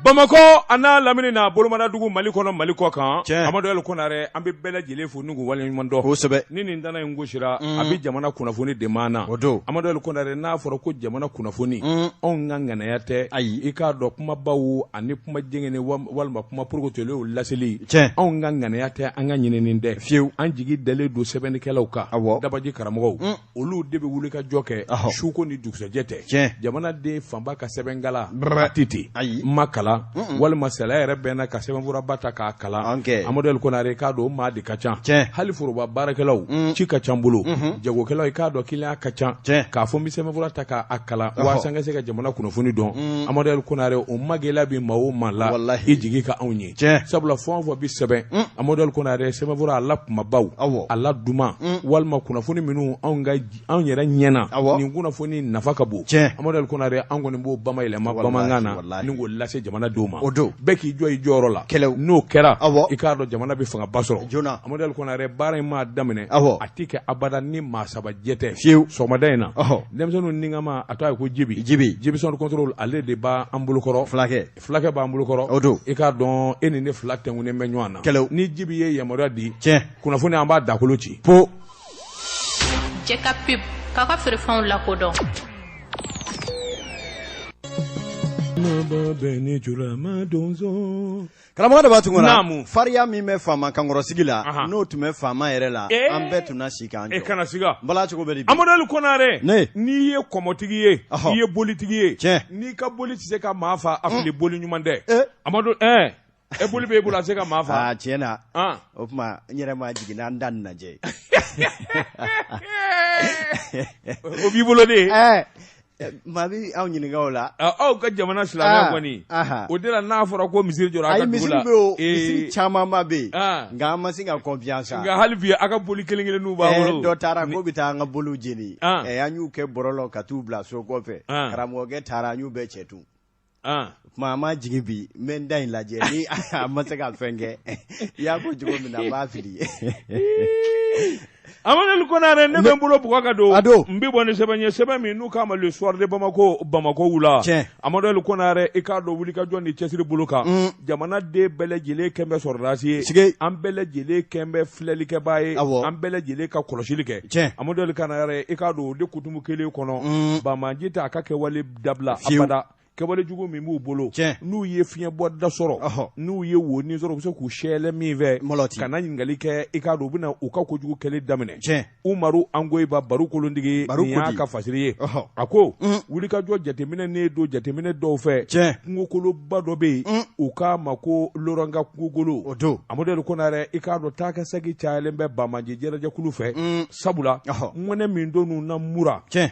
Bamakɔ a n'a lamini na bolomadadugu Mali kɔnɔ Mali kɔ kan Tiɲɛ. Amadu El Konare an bɛ bɛɛ lajɛlen fo ni k'u waleɲuman dɔn Kosɛbɛ. ni nin tana in gosira a bɛ jamana kunnafoni de maana O don. Amadu El Konare n'a fɔra ko jamana kunnafoni anw ka ŋanaya tɛ Ayi. i k'a dɔn kumabaw ani kuma jɛngɛnen walima kuma porokotolenw laseli Tiɲɛ. anw ka ŋanaya tɛ an ka ɲinini tɛ Fiyewu. an jigi dalen don sɛbɛnnikɛlaw kan Awɔ. dabaji karamɔgɔw olu de bɛ wuli ka jɔ kɛ Ɔhɔ. suko ni dugusɛjɛ tɛ Tiɲɛ. jamanaden fanba ka sɛbɛnkala Brɛ. a tɛ ten Ayi. ma kalan walima sariya yɛrɛ bɛnna ka sɛbɛnfuraba ta k'a kalan An kɛ. Amadu El Konare i k'a dɔn o maa de ka ca Tiɲɛ. hali foroba baarakɛlaw ci ka ca n bolo jagokɛlaw i k'a dɔn kiliyan ka ca Tiɲɛ. k'a fɔ n bɛ sɛbɛnfura ta k'a kalan Ɔhɔ. walasa n ka se ka jamana kunnafoni dɔn Amadu El Konare o magɛlɛya bɛ maa o maa la Walahi. i jigi ka anw ye Tiɲɛ. sabula fɛn o fɛn bɛ sɛbɛn Amadu El Konare sɛbɛnfura a la kumabaw Awɔ. a la duman walima kunnafoni minnu anw ka anw yɛrɛ ɲɛna Awɔ. nin kunnafoni nafa ka bon Tiɲɛ. Amadu El Konare an kɔni b'o bamayɛlɛma Walahi, bamanankan na walahi. ni k'o lase jamanadenw ma O don. bɛɛ k'i jɔ i jɔyɔrɔ la Kɛlɛw. n'o kɛra Awɔ. i k'a dɔn jamana bɛ fangaba sɔrɔ Joona. Amadu El Konare baara in maa daminɛ Awɔ. a ti kɛ abada ni maa saba jɛ tɛ Fiyewu. sɔgɔmada in na Ɔhɔ. denmisɛnninw ni ka ma a tɔgɔ ye ko Jibi Jibi. Jibi sound control ale de b'an bolokɔrɔ Fulakɛ. fulakɛ b'an bolokɔrɔ O don. i k'a dɔn e ni ne fila tɛnkunnen bɛ ɲɔgɔn na Kɛlɛw. ni Jibi ye yamaruya di Tiɲɛ. kunnafoni an b'a dakolo ci Po. Jɛ ka pub k'a ka feerefɛnw lakodɔn. Karamɔgɔ Daba Tunkara Naamu. fariya min bɛ faama kankɔrɔsigi la Ahan. n'o tun bɛ faama yɛrɛ la Ee. an bɛɛ tun na si k'an e jɔ kana siga n bala cogo bɛ di bi Amadu El Konare Ne. n'i ye kɔmɔtigi ye Ɔhɔ. i ye bolitigi ye Tiɲɛ. n'i ka boli tɛ se ka maa fa a fili boli ɲuman tɛ Eh. Amadu ɛɛ e boli b'e bolo a tɛ se ka maa fa aa tiɲɛ na Ah. o tuma n yɛrɛ ma jigin n'an da nin lajɛ o b'i bolo de ɛɛ maa bi anw ɲininka o la aw ka jamana silamɛ Ah, kɔni aha. o de la n'a fɔra ko misiri jɔra a ayi ka dugu misiri la bɛ o ee, misiri camanba bɛ yen Ah. nka an ma se ka confiance nka hali bi a ka boli kelen kelenninw b'a Ɛɛ, bolo dɔ taara k'o bɛ taa an ka boliw jeni Ah. ɛɛ an y'u kɛ bɔrɔ la ka t'u bila so kɔfɛ Ah. karamɔgɔkɛ taara an y'u bɛɛ cɛ tun Ah. tuma an ma jigin bi n bɛ n da in lajɛ ni a ma se ka fɛn kɛ i y'a fɔ cogo min na n b'a fili Amadu El Konare ne bɛ n bolo bugɔ ka don A don. n bɛ bɔ ni sɛbɛn ye sɛbɛn min n'u k'a ma le soir de Bamako Bamako wula Tiɲɛ. Amadu El Konare i k'a dɔn wulikajɔ ni cɛsiri bolo kan jamanaden bɛɛ lajɛlen kɛn bɛ sɔrɔdasi ye Sige. an bɛɛ lajɛlen kɛn bɛ filɛlikɛbaa ye Awɔ. an bɛɛ lajɛlen ka kɔlɔsili kɛ Tiɲɛ. Amadu El Konare i k'a dɔn o de kutumu kelen kɔnɔ banbaanci tɛ a ka kɛwale dabila Fiyewu. abada kɛwale jugu min b'u bolo Tiɲɛ. n'u ye fiɲɛbɔda sɔrɔ Ɔhɔ. n'u ye wonin sɔrɔ u bɛ se k'u sɛlɛ min fɛ Mɔlɔti. ka na ɲininkali kɛ i k'a dɔn u bɛna u ka kojugu kɛlɛ daminɛ Tiɲɛ. Umaru Angoyiba Baru Kolontigi Baru nin y'a Kodi. ka fasiri ye Ɔhɔ. a ko wulikajɔ jateminɛ ne don jateminɛ dɔw fɛ Tiɲɛ. kungokoloba dɔ bɛ yen u k'a ma ko Loranka kungokolo O don. Amadu El Konare i k'a dɔn taa ka segin cayalen bɛ banbaanci jɛrɛjɛkulu fɛ sabula Ɔhɔ. ŋɔnɛ min donn'u na Mura tiɲɛ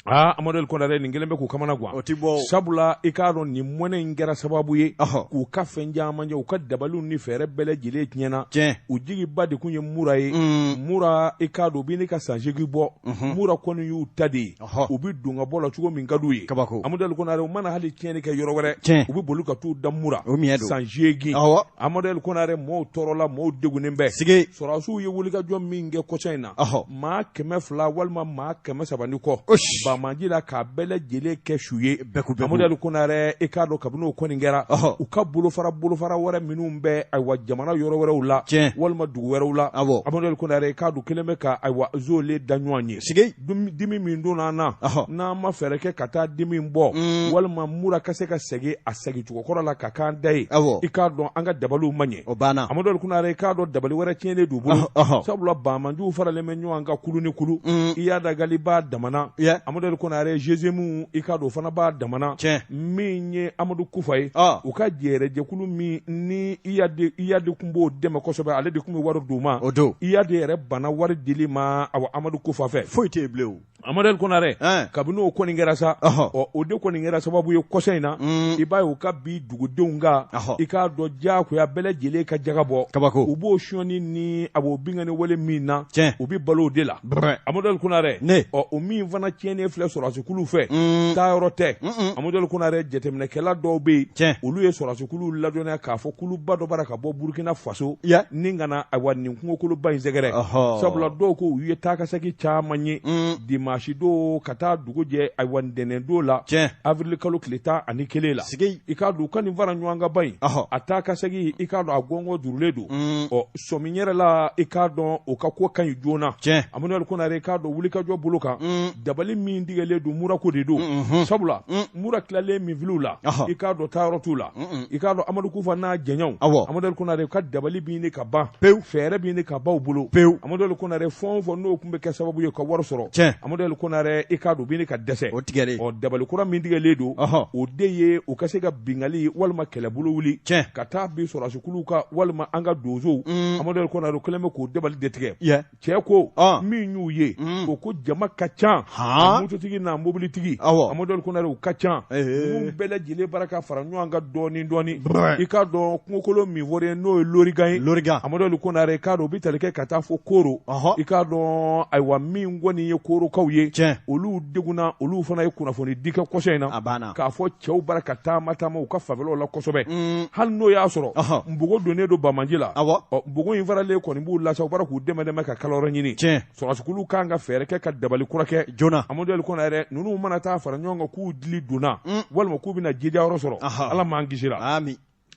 aa Amadu El Konare nin kelen bɛ k'u kamana gan O ti bɔ o. sabula i k'a dɔn nin mɔnɛ in kɛra sababu ye Ɔhɔ. k'u ka fɛn caman jɛ u ka dabaliw ni fɛɛrɛ bɛɛ lajɛlen tiɲɛna Tiɲɛ. u jigiba de kun ye Mura ye Mura i k'a dɔn u bɛ ne ka san 8 bɔ Mura kɔni y'u ta de ye Ɔhɔ. u bɛ don ka bɔ la cogo min ka d'u ye Kabako. Amadu El Konare u mana hali tiɲɛni kɛ yɔrɔ wɛrɛ Tiɲɛ. u bɛ boli ka t'u da Mura O miɲɛ don. san 8 Awɔ. Amadu El Konare mɔɔw tɔɔrɔla mɔɔw degunnen bɛ Sige. sɔrɔdasiw ye wulikajɔ min kɛ kɔsa in na Ɔhɔ. maa 200 walima maa 300 ni kɔ Osi. banbaanci la k'a bɛɛ lajɛlen kɛ su ye Bɛku, bɛku. Amadu El Konare i k'a dɔn kabini o kɔni kɛra Ɔhɔ. u ka bolofara wɛrɛ minnu bɛ ayiwa jamana yɔrɔ wɛrɛw la Tiɲɛ. walima dugu wɛrɛw la Awɔ. Amadu El Konare i k'a dɔn kelen bɛ ka ayiwa zoole da ɲɔgɔn ye Sige. Dimi min donna an na Ɔhɔ. n'an ma fɛɛrɛ kɛ ka taa dimi bɔ walima Mura ka se ka segin a segincogo kɔrɔ la ka k'an da ye Awɔ. i k'a dɔn an ka dabaliw ma ɲɛ O banna. Amadu El Konare i k'a dɔn dabali wɛrɛ tiɲɛnen d'u bolo Ɔhɔ, ɔhɔ. sabula banbaanciw faralen bɛ ɲɔgɔn kan kulu ni kulu Iyad Ag Ghali b'a damana Yeah. Amadu El Konare GSM i k'a dɔn o fana b'a damana Tiɲɛ. min ye Amadu Kufa ye Ɔ. u ka jɛrɛjɛkulu min ni Iyad tun b'o dɛmɛ kosɛbɛ ale de tun bɛ wari d'u ma O don. Iyad yɛrɛ banna wari dili ma awa Amadu Kufa fɛ Foyi tɛ yen bilen o. Amadu El Konare Ɛn. kabini o kɔni kɛra sa Ɔhɔ. ɔ o de kɔni kɛra sababu ye kɔsa in na i b'a ye u ka bi dugudenw kan Ɔhɔ. i k'a dɔn diyagoya bɛɛ lajɛlen ka jaga bɔ Kabako. u b'o sonyani ni a b'o binkanni wale min na Tiɲɛ. u bɛ balo o de la Brɛ. Amadu El Konare Ne. ɔ o min fana tiɲɛnen filɛ sɔrɔdasikuluw fɛ taayɔrɔ tɛ. Amadu Ali Konare, jateminɛkɛla dɔw bɛ yen, olu ye sɔrɔdasikuluw ladɔnniya k'a fɔ kuluba dɔ bara ka bɔ Burukina Faso ni ka na ayiwa nin kungokoloba in sɛgɛrɛ, sabula dɔw ko u ye taakasegin caman ye dimanche don ka taa dugu jɛ ayiwa ntɛnɛn don la, avril kalo tile 11 la. I k'a dɔn u ka nin fara ɲɔgɔn kan ba in, a taakasegin, i k'a dɔn a gɔngɔn durulen don. Ɔ sɔmi yɛrɛ la, i k'a dɔn o ka ko ka ɲi joona. Amadu Ali Konare, i k'a dɔn wulikajɔ bolo kan, dabali min tigɛlen don Mura ko de don, sabula Mura tilalen minfiliw la, i k'a dɔn taayɔrɔ t'u la. I k'a dɔn Amadu Kufa n'a jɛɲɔgɔnw, Amadu Ali Konare, ka dabali bɛ ɲini ka ban pewu, fɛɛrɛ bɛ ɲini ka ban u bolo pewu. Amadu Ali Konare, fɛn o fɛn n'o tun bɛ kɛ sababu ye ka wari sɔrɔ, Amadu Ali Konare, i k'a dɔn u bɛ ɲini ka dɛsɛ. O tigɛlen. Ɔ dabali kura min tigɛlen don, o de ye u ka se ka binkanni walima kɛlɛbolo wuli ka taa bin sɔrɔdasikuluw kan walima an ka donsow. Amadu Ali Konare kɛlen bɛ k'o dabali de tigɛ. Cɛ ko min y'u ye, o ko jama ka ca, a mototigi n'a mobilitigi, Amadu Ali Konare, u ka ca. Ninnu bɛɛ lajɛlen bara ka fara ɲɔgɔn kan dɔɔnin dɔɔnin. I k'a dɔn kungokolo min fɔra n'o ye Lorigan ye, Lorigan, Amadu Ali Konare, i k'a dɔn u bɛ tali kɛ ka taa fo Koro. I k'a dɔn ayiwa min kɔni ye Korokaw ye, olu degunna, olu fana ye kunnafoni di kɛ kɔsa in na k'a fɔ cɛw bara ka taama taama u ka fanfɛlaw la kosɛbɛ, hali n'o y'a sɔrɔ npogo donnen don banbaanci la. Ɔ npogo in faralen kɔni b'u la sa, u bara k'u dɛmɛ dɛmɛ ka kala yɔrɔ ɲini. Sɔrɔdasikulu kan ka fɛɛrɛ kɛ ka dabali kura kɛ joona. Amadu Ali Konare, ninnu mana taa fara ɲɔgɔn kan k'u dili donna walima k'u bɛna jija yɔrɔ sɔrɔ, Ala m'an kisira.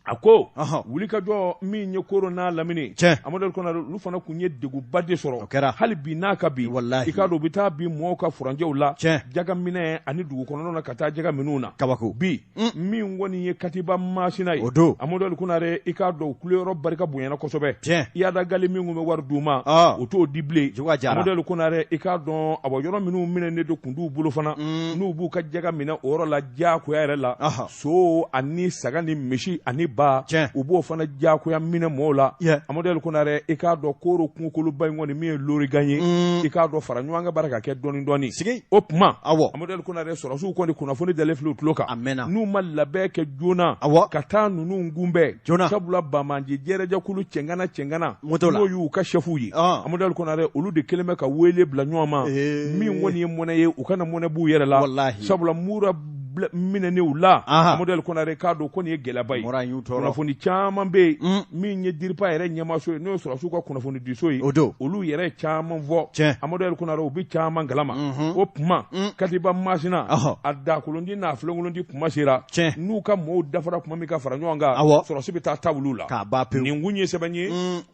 A ko wulikajɔ min ye Koro n'a lamini, Amadu Ali Konare, olu fana tun ye degunba de sɔrɔ. O kɛra. Hali bi n'a ka bi, walahi, i k'a dɔn u bɛ taa bin mɔgɔw ka furancɛw la, jaga minɛ ani dugu kɔnɔna na ka taa jaga minnu na. Kabako. Bi min kɔni ye Katiba Masina ye, o don, Amadu Ali Konare, i k'a dɔn u kuleyɔrɔ barika bonyana kosɛbɛ. Iyad Ag Ghali min tun bɛ wari d'u ma, o t'o di bilen. Amadu Ali Konare, i k'a dɔn awa yɔrɔ minnu minɛnen don kun t'u bolo fana, n'u b'u ka jaga minɛ o yɔrɔ la diyagoya yɛrɛ la, so ani saga ni misi ani ba, u b'o fana diyagoya minɛ mɔgɔw la. Amadu Ali Konare, i k'a dɔn Koro kungokoloba in kɔni min ye Lorigan ye, i k'a dɔn fara ɲɔgɔn kan bara ka kɛ dɔɔnin dɔɔnin. Sigi. O tuma, Amadu Ali Konare, sɔrɔdasiw kɔni kunnafoni dalen filɛ u tulo kan, a mɛnna, n'u ma labɛn kɛ joona ka taa ninnu kunbɛn joona, sabula banbaanci jɛrɛjɛkulu cɛngana cɛngana moto la, n'o y'u ka sɛfuw ye, Amadu Ali Konare, olu de kɛlen bɛ ka wele bila ɲɔgɔn ma, min kɔni ye mɔnɛ ye, u kana mɔnɛ b'u yɛrɛ la, sabula Mura minɛnen u la, Amadu Ali Konare, k'a dɔn ko nin ye gɛlɛyaba ye. Kunnafoni caman bɛ yen, min ye DIRPA yɛrɛ ɲɛmaaso ye, n'o ye sɔrɔdasiw ka kunnafonidiso ye, o don, olu yɛrɛ ye caman fɔ. Amadu Ali Konare, u bɛ caman kalama. O tuma Katiba Masina, a dakolondi n'a filenkolonci kuma sera, n'u ka mɔɔw dafara tuma min ka fara ɲɔgɔn kan, sɔrɔdasi bɛ taa ta olu la. K'a ban pewu. Nin kun ye sɛbɛn ye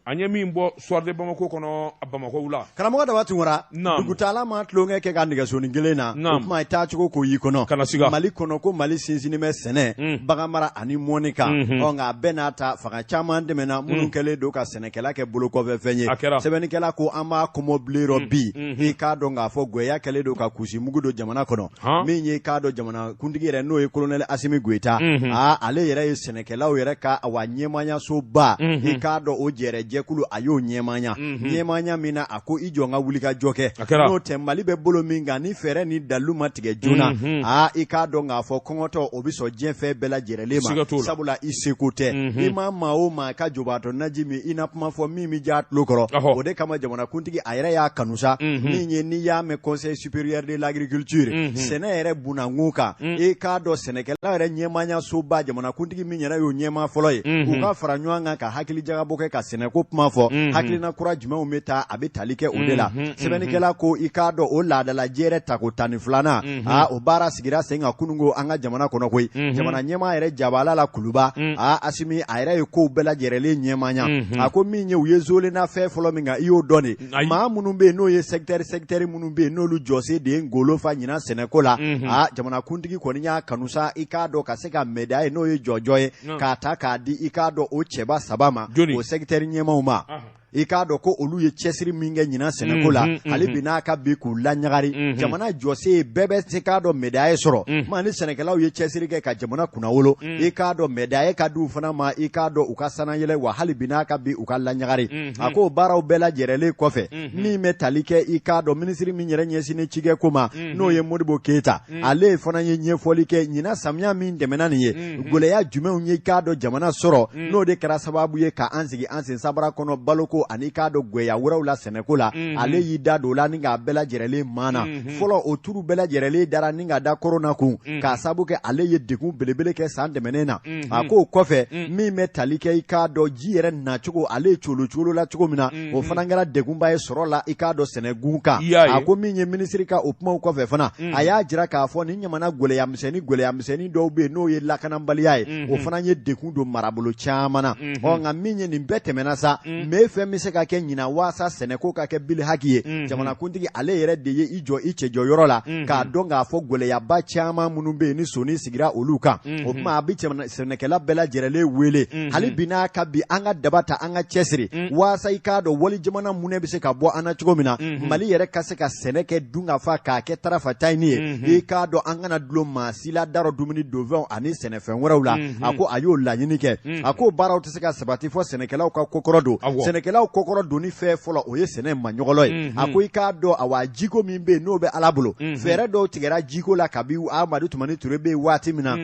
an ye min bɔ Soir de Bamako kɔnɔ Bamakɔ wula. Karamɔgɔ Daba Tunkara, dugutaala ma tulonkɛ kɛ ka nɛgɛsonin kelen na, o tuma i taacogo ko y'i kɔnɔ. Kana siga. Mali kɔnɔ ko Mali sinsinnen bɛ sɛnɛ, baganmara ani mɔni kan. Ɔ nka a bɛɛ n'a ta, fanga caman tɛmɛna minnu kɛlen don ka sɛnɛkɛla kɛ bolokɔfɛfɛn ye. A kɛra. Sɛbɛnnikɛla ko an b'a kɔmɔbilen rɔ bi, i k'a dɔn k'a fɔ gwɛya kɛlen don ka kusi mugu don jamana kɔnɔ. Min ye i k'a dɔn jamana kuntigi yɛrɛ n'o ye kolonɛli Asimi Goyita, aa ale yɛrɛ ye sɛnɛkɛlaw yɛrɛ ka awa ɲɛmaayasoba, i k'a dɔn o jɛrɛjɛkulu a y'o ɲɛmaaya, ɲɛmaaya min na a ko i jɔ n ka wulikajɔ kɛ, n'o tɛ Mali bɛ bolo min kan ni fɛɛrɛ ni dalilu ma tigɛ joona, aa i k'a dɔn k'a fɔ kɔngɔtɔ o bɛ sɔn diɲɛ fɛn bɛɛ lajɛrɛlen ma, sabula i seko tɛ, i ma maa o maa ka jobaatɔ naji min i na kuma fɔ min bɛ diya tulo kɔrɔ. O de kama jamanakuntigi a yɛrɛ y'a kanu sa, min ye n'i y'a mɛn Conseil supérieur de l'agriculture, sɛnɛ yɛrɛ bunakun kan, i k'a dɔn sɛnɛkɛla yɛrɛ ɲɛmaayasoba jamanakuntigi min yɛrɛ y'o ɲɛmaa fɔlɔ ye, u ka fara ɲɔgɔn kan ka hakili jagabɔ kɛ ka sɛnɛko kuma fɔ, hakilina kura jumɛnw bɛ taa a bɛ tali kɛ o de la. Sɛbɛnnikɛla ko i k'a dɔn o laadala jɛrɛ tako 12nan, aa o baara sigira sen kan kununko an ka jamana kɔnɔ koyi. Jamana ɲɛmaa yɛrɛ jabala la Kuluba, aa Asimi a yɛrɛ ye kow bɛɛ lajɛrɛlen ɲɛmaaya. A ko min ye u ye zolenna fɛn fɔlɔ min kan, i y'o dɔn de. Maa minnu bɛ yen n'o ye secteur secteur minnu bɛ yen n'olu jɔsen de ye ngolo fa ɲinan sɛnɛko la, aa jamanakuntigi kɔni y'a kanu sa i k'a dɔn ka se ka médaille n'o ye jɔjɔ ye k'a ta k'a di i k'a dɔn o cɛba saba ma, o secteur ɲɛmaaw ma. I k'a dɔn ko olu ye cɛsiri min kɛ ɲinan sɛnɛko la, hali bi n'a ka bi k'u laɲagari, jamana jɔsen bɛɛ bɛ se k'a dɔn médaille sɔrɔ. Maa ni sɛnɛkɛlaw ye cɛsiri kɛ ka jamana kunnawolo, i k'a dɔn médaille ka di u fana ma, i k'a dɔn u ka sanayɛlɛ wa hali bi n'a ka bi u ka laɲagari. A ko baaraw bɛɛ lajɛrɛlen kɔfɛ, min bɛ tali kɛ i k'a dɔn minisiri min yɛrɛ ɲɛsinnen cikɛko ma, n'o ye Modibo Keyita, ale fana ye ɲɛfɔli kɛ ɲinan samiya min tɛmɛna nin ye, gɛlɛya jumɛnw ye i k'a dɔn jamana sɔrɔ, n'o de kɛra sababu ye ka an sigi an sen sabara kɔnɔ baloko ko ani k'a dɔn gwɛya wɛrɛw la sɛnɛko la ale y'i da don o la ni k'a bɛɛ lajɛrɛlen maana fɔlɔ o turu bɛɛ lajɛrɛlen dara ni ka da korona kun k'a sabu kɛ ale ye degun belebele kɛ san tɛmɛnen na a k'o kɔfɛ min bɛ tali kɛ i k'a dɔn ji yɛrɛ nacogo ale ye colo colo la cogo min na o fana kɛra degunba ye sɔrɔ la i k'a dɔn sɛnɛgun kan a ko min ye minisiri ka o kumaw kɔfɛ fana a y'a jira k'a fɔ nin ɲamana gɛlɛya misɛnnin gɛlɛya misɛnnin dɔw bɛ yen n'o ye lakanabaliya ye o fana ye degun don marabolo caman na ɔ nka min ye nin bɛɛ tɛmɛna sa mais fɛn bɛ se ka kɛ ɲinan waasa sɛnɛko ka kɛ bili haki ye jamanakuntigi ale yɛrɛ de ye i jɔ i cɛjɔyɔrɔ la k'a dɔn k'a fɔ gɛlɛyaba caman minnu bɛ yen ni soni sigira olu kan o tuma a bɛ sɛnɛkɛla bɛɛ lajɛrɛlen wele hali bi n'a ka bi an ka daba ta an ka cɛsiri waasa i k'a dɔn wali jamana munɛ bɛ se ka bɔ an na cogo min na mali yɛrɛ ka se ka sɛnɛ kɛ dun ka fa k'a kɛ tarafatayini ye i k'a dɔn an kana dulon maa si la darɔ dumuni donfɛnw ani sɛnɛfɛn wɛrɛw la a ko a y'o laɲini kɛ a ko baaraw tɛ se ka sabati fɔ sɛnɛkɛlaw ka kɔkɔrɔ don sɛnɛkɛlaw kɔkɔrɔ donni fɛn fɔlɔ o ye sɛnɛ maɲɔgɔlɔ ye a ko i k'a dɔn awa jiko min bɛ yen n'o bɛ ala bolo fɛɛrɛ dɔw tigɛra jiko la kabi Amadu Tumani Ture bɛ yen waati min na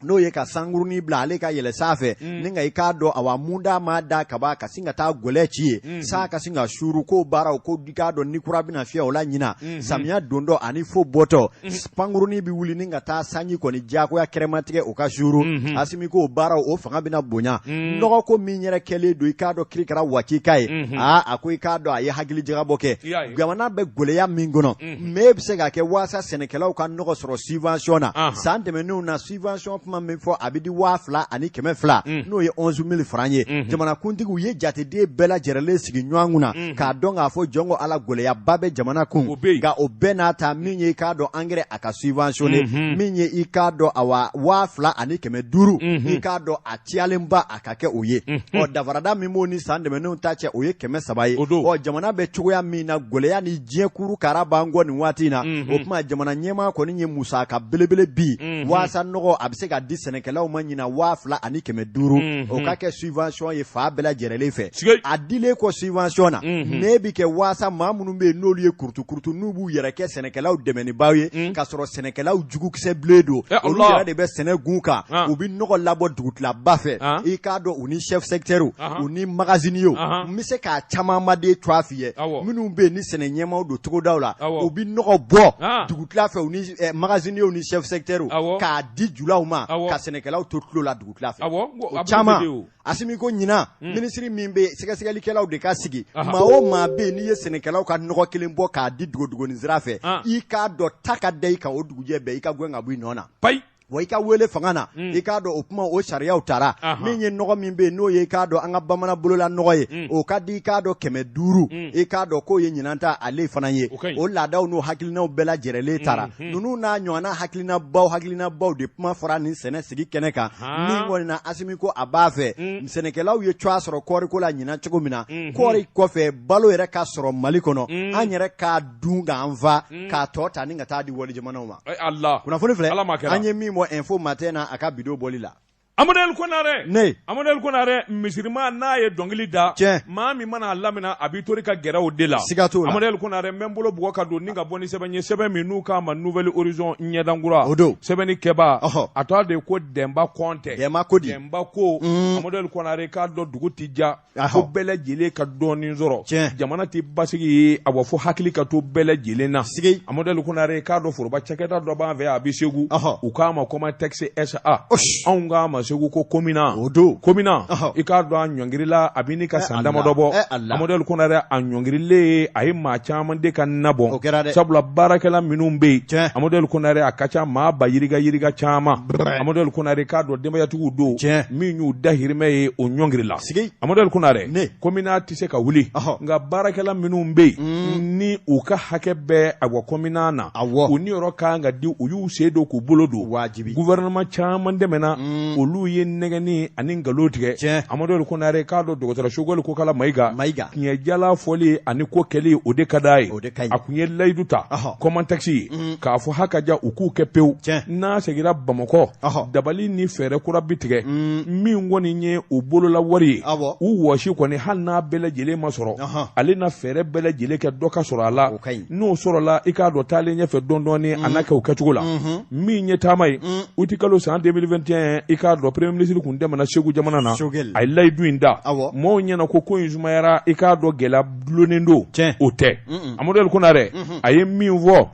n'o ye ka sankurunin bila ale ka yɛlɛ sanfɛ ni nka i k'a dɔn awa mun d'a ma da kaba ka sin ka taa gɛlɛ ci ye san ka sin ka suuru ko baaraw ko i k'a dɔn ni kura bɛna fiyɛ o la ɲinan samiya dontɔ ani fo bɔtɔ pankurunin bɛ wuli ni ka taa sanji kɔni diyagoya kɛrɛmatigɛ o ka suuru Asimi ko baaraw o fanga bɛna bonya nɔgɔ ko min yɛrɛ kɛlen don i k'a dɔn kirikara wakika ye aa a ko i k'a dɔn a ye hakili jagabɔ kɛ jamana bɛ gɛlɛya min kɔnɔ mais bɛ se ka kɛ waasa sɛnɛkɛlaw ka nɔgɔ sɔrɔ subvention na san tɛmɛnenw na subvention kuma min fɔ a bɛ di 2200 n'o ye 11000 francs ye jamanakuntigiw ye jateden bɛɛ lajɛrɛlen sigi ɲɔgɔn kunna k'a dɔn k'a fɔ jɔn ko ala gɛlɛyaba bɛ jamana kun nka o bɛɛ n'a ta min ye i k'a dɔn engrais a ka subventionné min ye i k'a dɔn awa 2500 i k'a dɔn a cayalenba a ka kɛ o ye ɔ danfarada min b'o ni san tɛmɛnenw ta cɛ o ye 300 ye ɔ jamana bɛ cogoya min na gɛlɛya ni diɲɛ kuru kara b'an kɔ nin waati in na o tuma jamana ɲɛmaa kɔni ye musaka belebele bi waasa nɔgɔ a bɛ se ka di sɛnɛkɛlaw ma ɲinan 2500 o ka kɛ subvention ye fan bɛɛ lajɛrɛlen fɛ a dilen kɔ subvention na ne bɛ kɛ waasa maa minnu bɛ yen n'olu ye kurutukurutu n'u b'u yɛrɛ kɛ sɛnɛkɛlaw dɛmɛnibaaw ye k'a sɔrɔ sɛnɛkɛlaw jugukisɛ bilen don eh, olu yɛrɛ de bɛ sɛnɛ gun kan ah. u bɛ nɔgɔ labɔ dugutilaba fɛ ah. i k'a dɔn u ni chef secteur u ni magasiniers n bɛ se k'a camanba de tɔgɔ f'i ye minnu bɛ yen ni sɛnɛ ɲɛmaaw don togodaw la u bɛ nɔgɔ bɔ ah. dugutila fɛ u ni eh, magasiniers ni chef secteur k'a di julaw ma ka sɛnɛkɛlaw to tulo la dugutila fɛ o caman Asimi ko ɲinan hmm. minisiri min bɛ sɛgɛsɛgɛlikɛlaw de ka sigi maa o maa bɛ yen n'i ye sɛnɛkɛlaw ka nɔgɔ kelen bɔ k'a di dogodogonin sira fɛ ah. i k'a dɔn ta ka da i kan o dugujɛ bɛɛ i ka gɛn ka bɔ i nɔ na. Payi. Wa i ka wele fanga na hmm. i k'a dɔn o kuma o sariyaw tara min ye nɔgɔ min bɛ yen n'o ye i k'a dɔn an ka bamanan bolola nɔgɔ ye hmm. o ka di i k'a dɔn 500 i k'a dɔn k'o ye ɲinan ta ale fana ye o laadaw n'o hakilinaw bɛɛ lajɛrɛlen tara ninnu n'a ɲɔgɔnna hakilinabaw hakilinabaw de kuma fɔra nin sɛnɛ sigi kɛnɛ kan min kɔni na Asimi ko a b'a fɛ mm. sɛnɛkɛlaw ye cogoya sɔrɔ kɔɔriko la ɲinan cogo min na mm-hmm. kɔɔri kɔfɛ balo yɛrɛ ka sɔrɔ Mali kɔnɔ mm. an yɛrɛ k'a dun k'an fa mm. k'a tɔ ta ni ka taa di wali jamanaw ma eh, kunnafoni filɛ an ye min bɔ Info Matin na a ka bi don bɔli la Amadu Konare ne Amadu Konare misirima n'a ye dɔnkili da tiɲɛ maa min mana a lamina a b'i tori ka gɛrɛ o de la siga t'o la Amadu Konare n bɛ n bolo bugɔ ka don ni ka bɔ ni sɛbɛn ye sɛbɛn min n'u k'a ma Nouvel Horizon ɲɛdankura o don sɛbɛnni kɛbaa a tɔgɔ de ye ko Dɛnba Kɔntɛ Dɛnba ko di Dɛnba ko Amadu Konare k'a dɔn dugu tɛ diya ko bɛɛ lajɛlen ka dɔɔnin sɔrɔ tiɲɛ jamana tɛ basigi ye a fɔ hakili ka to bɛɛ lajɛlen na sigi Amadu Konare k'a dɔn foroba cakɛda dɔ b'an fɛ a bɛ Segu u k'a ma Comatex SA anw k'a ma Segu ko Komina o don Komina i k'a dɔn a ɲɔngirila a bɛ ni ka san damadɔ bɔ Amadu Konare a ɲɔngirilen a ye maa caman de ka na bɔ o kɛra dɛ sabula baarakɛla minnu bɛ yen Amadu Konare a ka ca maa ba yirika yirika caman Amadu Konare k'a dɔn denbayatigiw don min y'u dahirimɛ ye o ɲɔngirila sigi Amadu Konare ne Komina tɛ se ka wuli nka baarakɛla minnu bɛ yen ni u ka hakɛ bɛ awa Komina na u niyɔrɔ ka kan ka di u y'u sen don k'u bolo don wajibi gouvernement caman dɛmɛna olu ye nɛgɛnni ani nkalon tigɛ Amadu Konare k'a dɔn dɔgɔtɔrɔ Sogɛli Kokala Mayiga tiɲɛ jala fɔli ani ko kɛli o de ka d'a ye a kun ye layidu ta Comatex ye k'a fɔ ha ka ja u k'u kɛ pewu n'a seginna Bamakɔ dabali ni fɛɛrɛ kura bi tigɛ min kɔni ye u bolola wari ye u wɔsi kɔni hali n'a bɛɛ lajɛlen ma sɔrɔ ale na fɛɛrɛ bɛɛ lajɛlen kɛ dɔ ka sɔrɔ a la n'o sɔrɔla i k'a dɔn taalen ɲɛfɛ dɔɔnin dɔɔnin a na kɛ o kɛcogo la min ye taama ye utikalo san 2021 i k'a dɔn dɔn premier ministre kun tɛmɛna Segu jamana na a ye layidu in da maaw ɲɛna ko in sumayara i k'a dɔn gɛlɛya dulonnen don o tɛ Amadu El Konare a ye min fɔ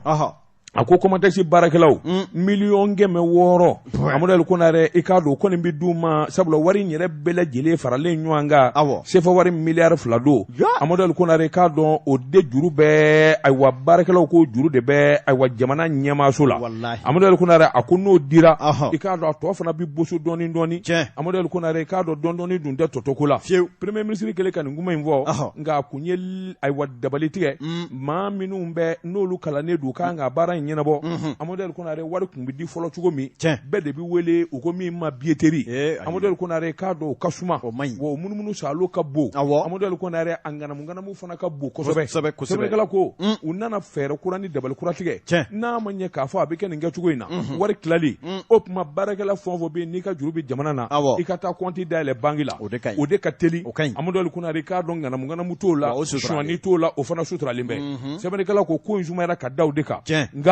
a ko Comatex baarakɛlaw 600,000 Amadu El Konare i k'a dɔn o kɔni bɛ d'u ma sabula wari in yɛrɛ bɛɛ lajɛlen faralen ɲɔgɔn kan sefa wari miliyari 2 don Amadu El Konare i k'a dɔn o de juru bɛ ayiwa baarakɛlaw ko juru de bɛ ayiwa jamana ɲɛmaaso la Amadu El Konare a ko n'o dira i k'a dɔn a tɔ fana bɛ boso dɔɔni dɔɔni Amadu El Konare i k'a dɔn dɔɔni dɔɔni dun tɛ tɔtɔ ko la fiyewu premier ministre kɛlen ka nin kuma in fɔ nka a kun ye ayiwa dabali tigɛ maa minnu bɛ n'olu kalannen don kan ka baara in ɲɛnabɔ Amadu El Konare wari tun bɛ di fɔlɔ cogo min bɛɛ de bɛ wele u ko min ma billetterie Amadu El Konare k'a dɔn o ka suma wa o munumunu salo ka bon Amadu El Konare a ŋanamu fana ka bon kosɛbɛ sɛbɛnnikɛla ko u nana fɛɛrɛ kura ni dabali kura tigɛ n'a ma ɲɛ k'a fɔ a bɛ kɛ nin kɛcogo in na wari tilali o tuma baarakɛla fɛn o fɛn bɛ yen n'i ka juru bɛ jamana na i ka taa kɔnti dayɛlɛ banki la o de ka teli Amadu El Konare k'a dɔn ŋanamu ŋanamu t'o la sonyani t'o la o fana suturalen bɛ sɛbɛnnikɛla ko ko in sumayara ka da o de kan nka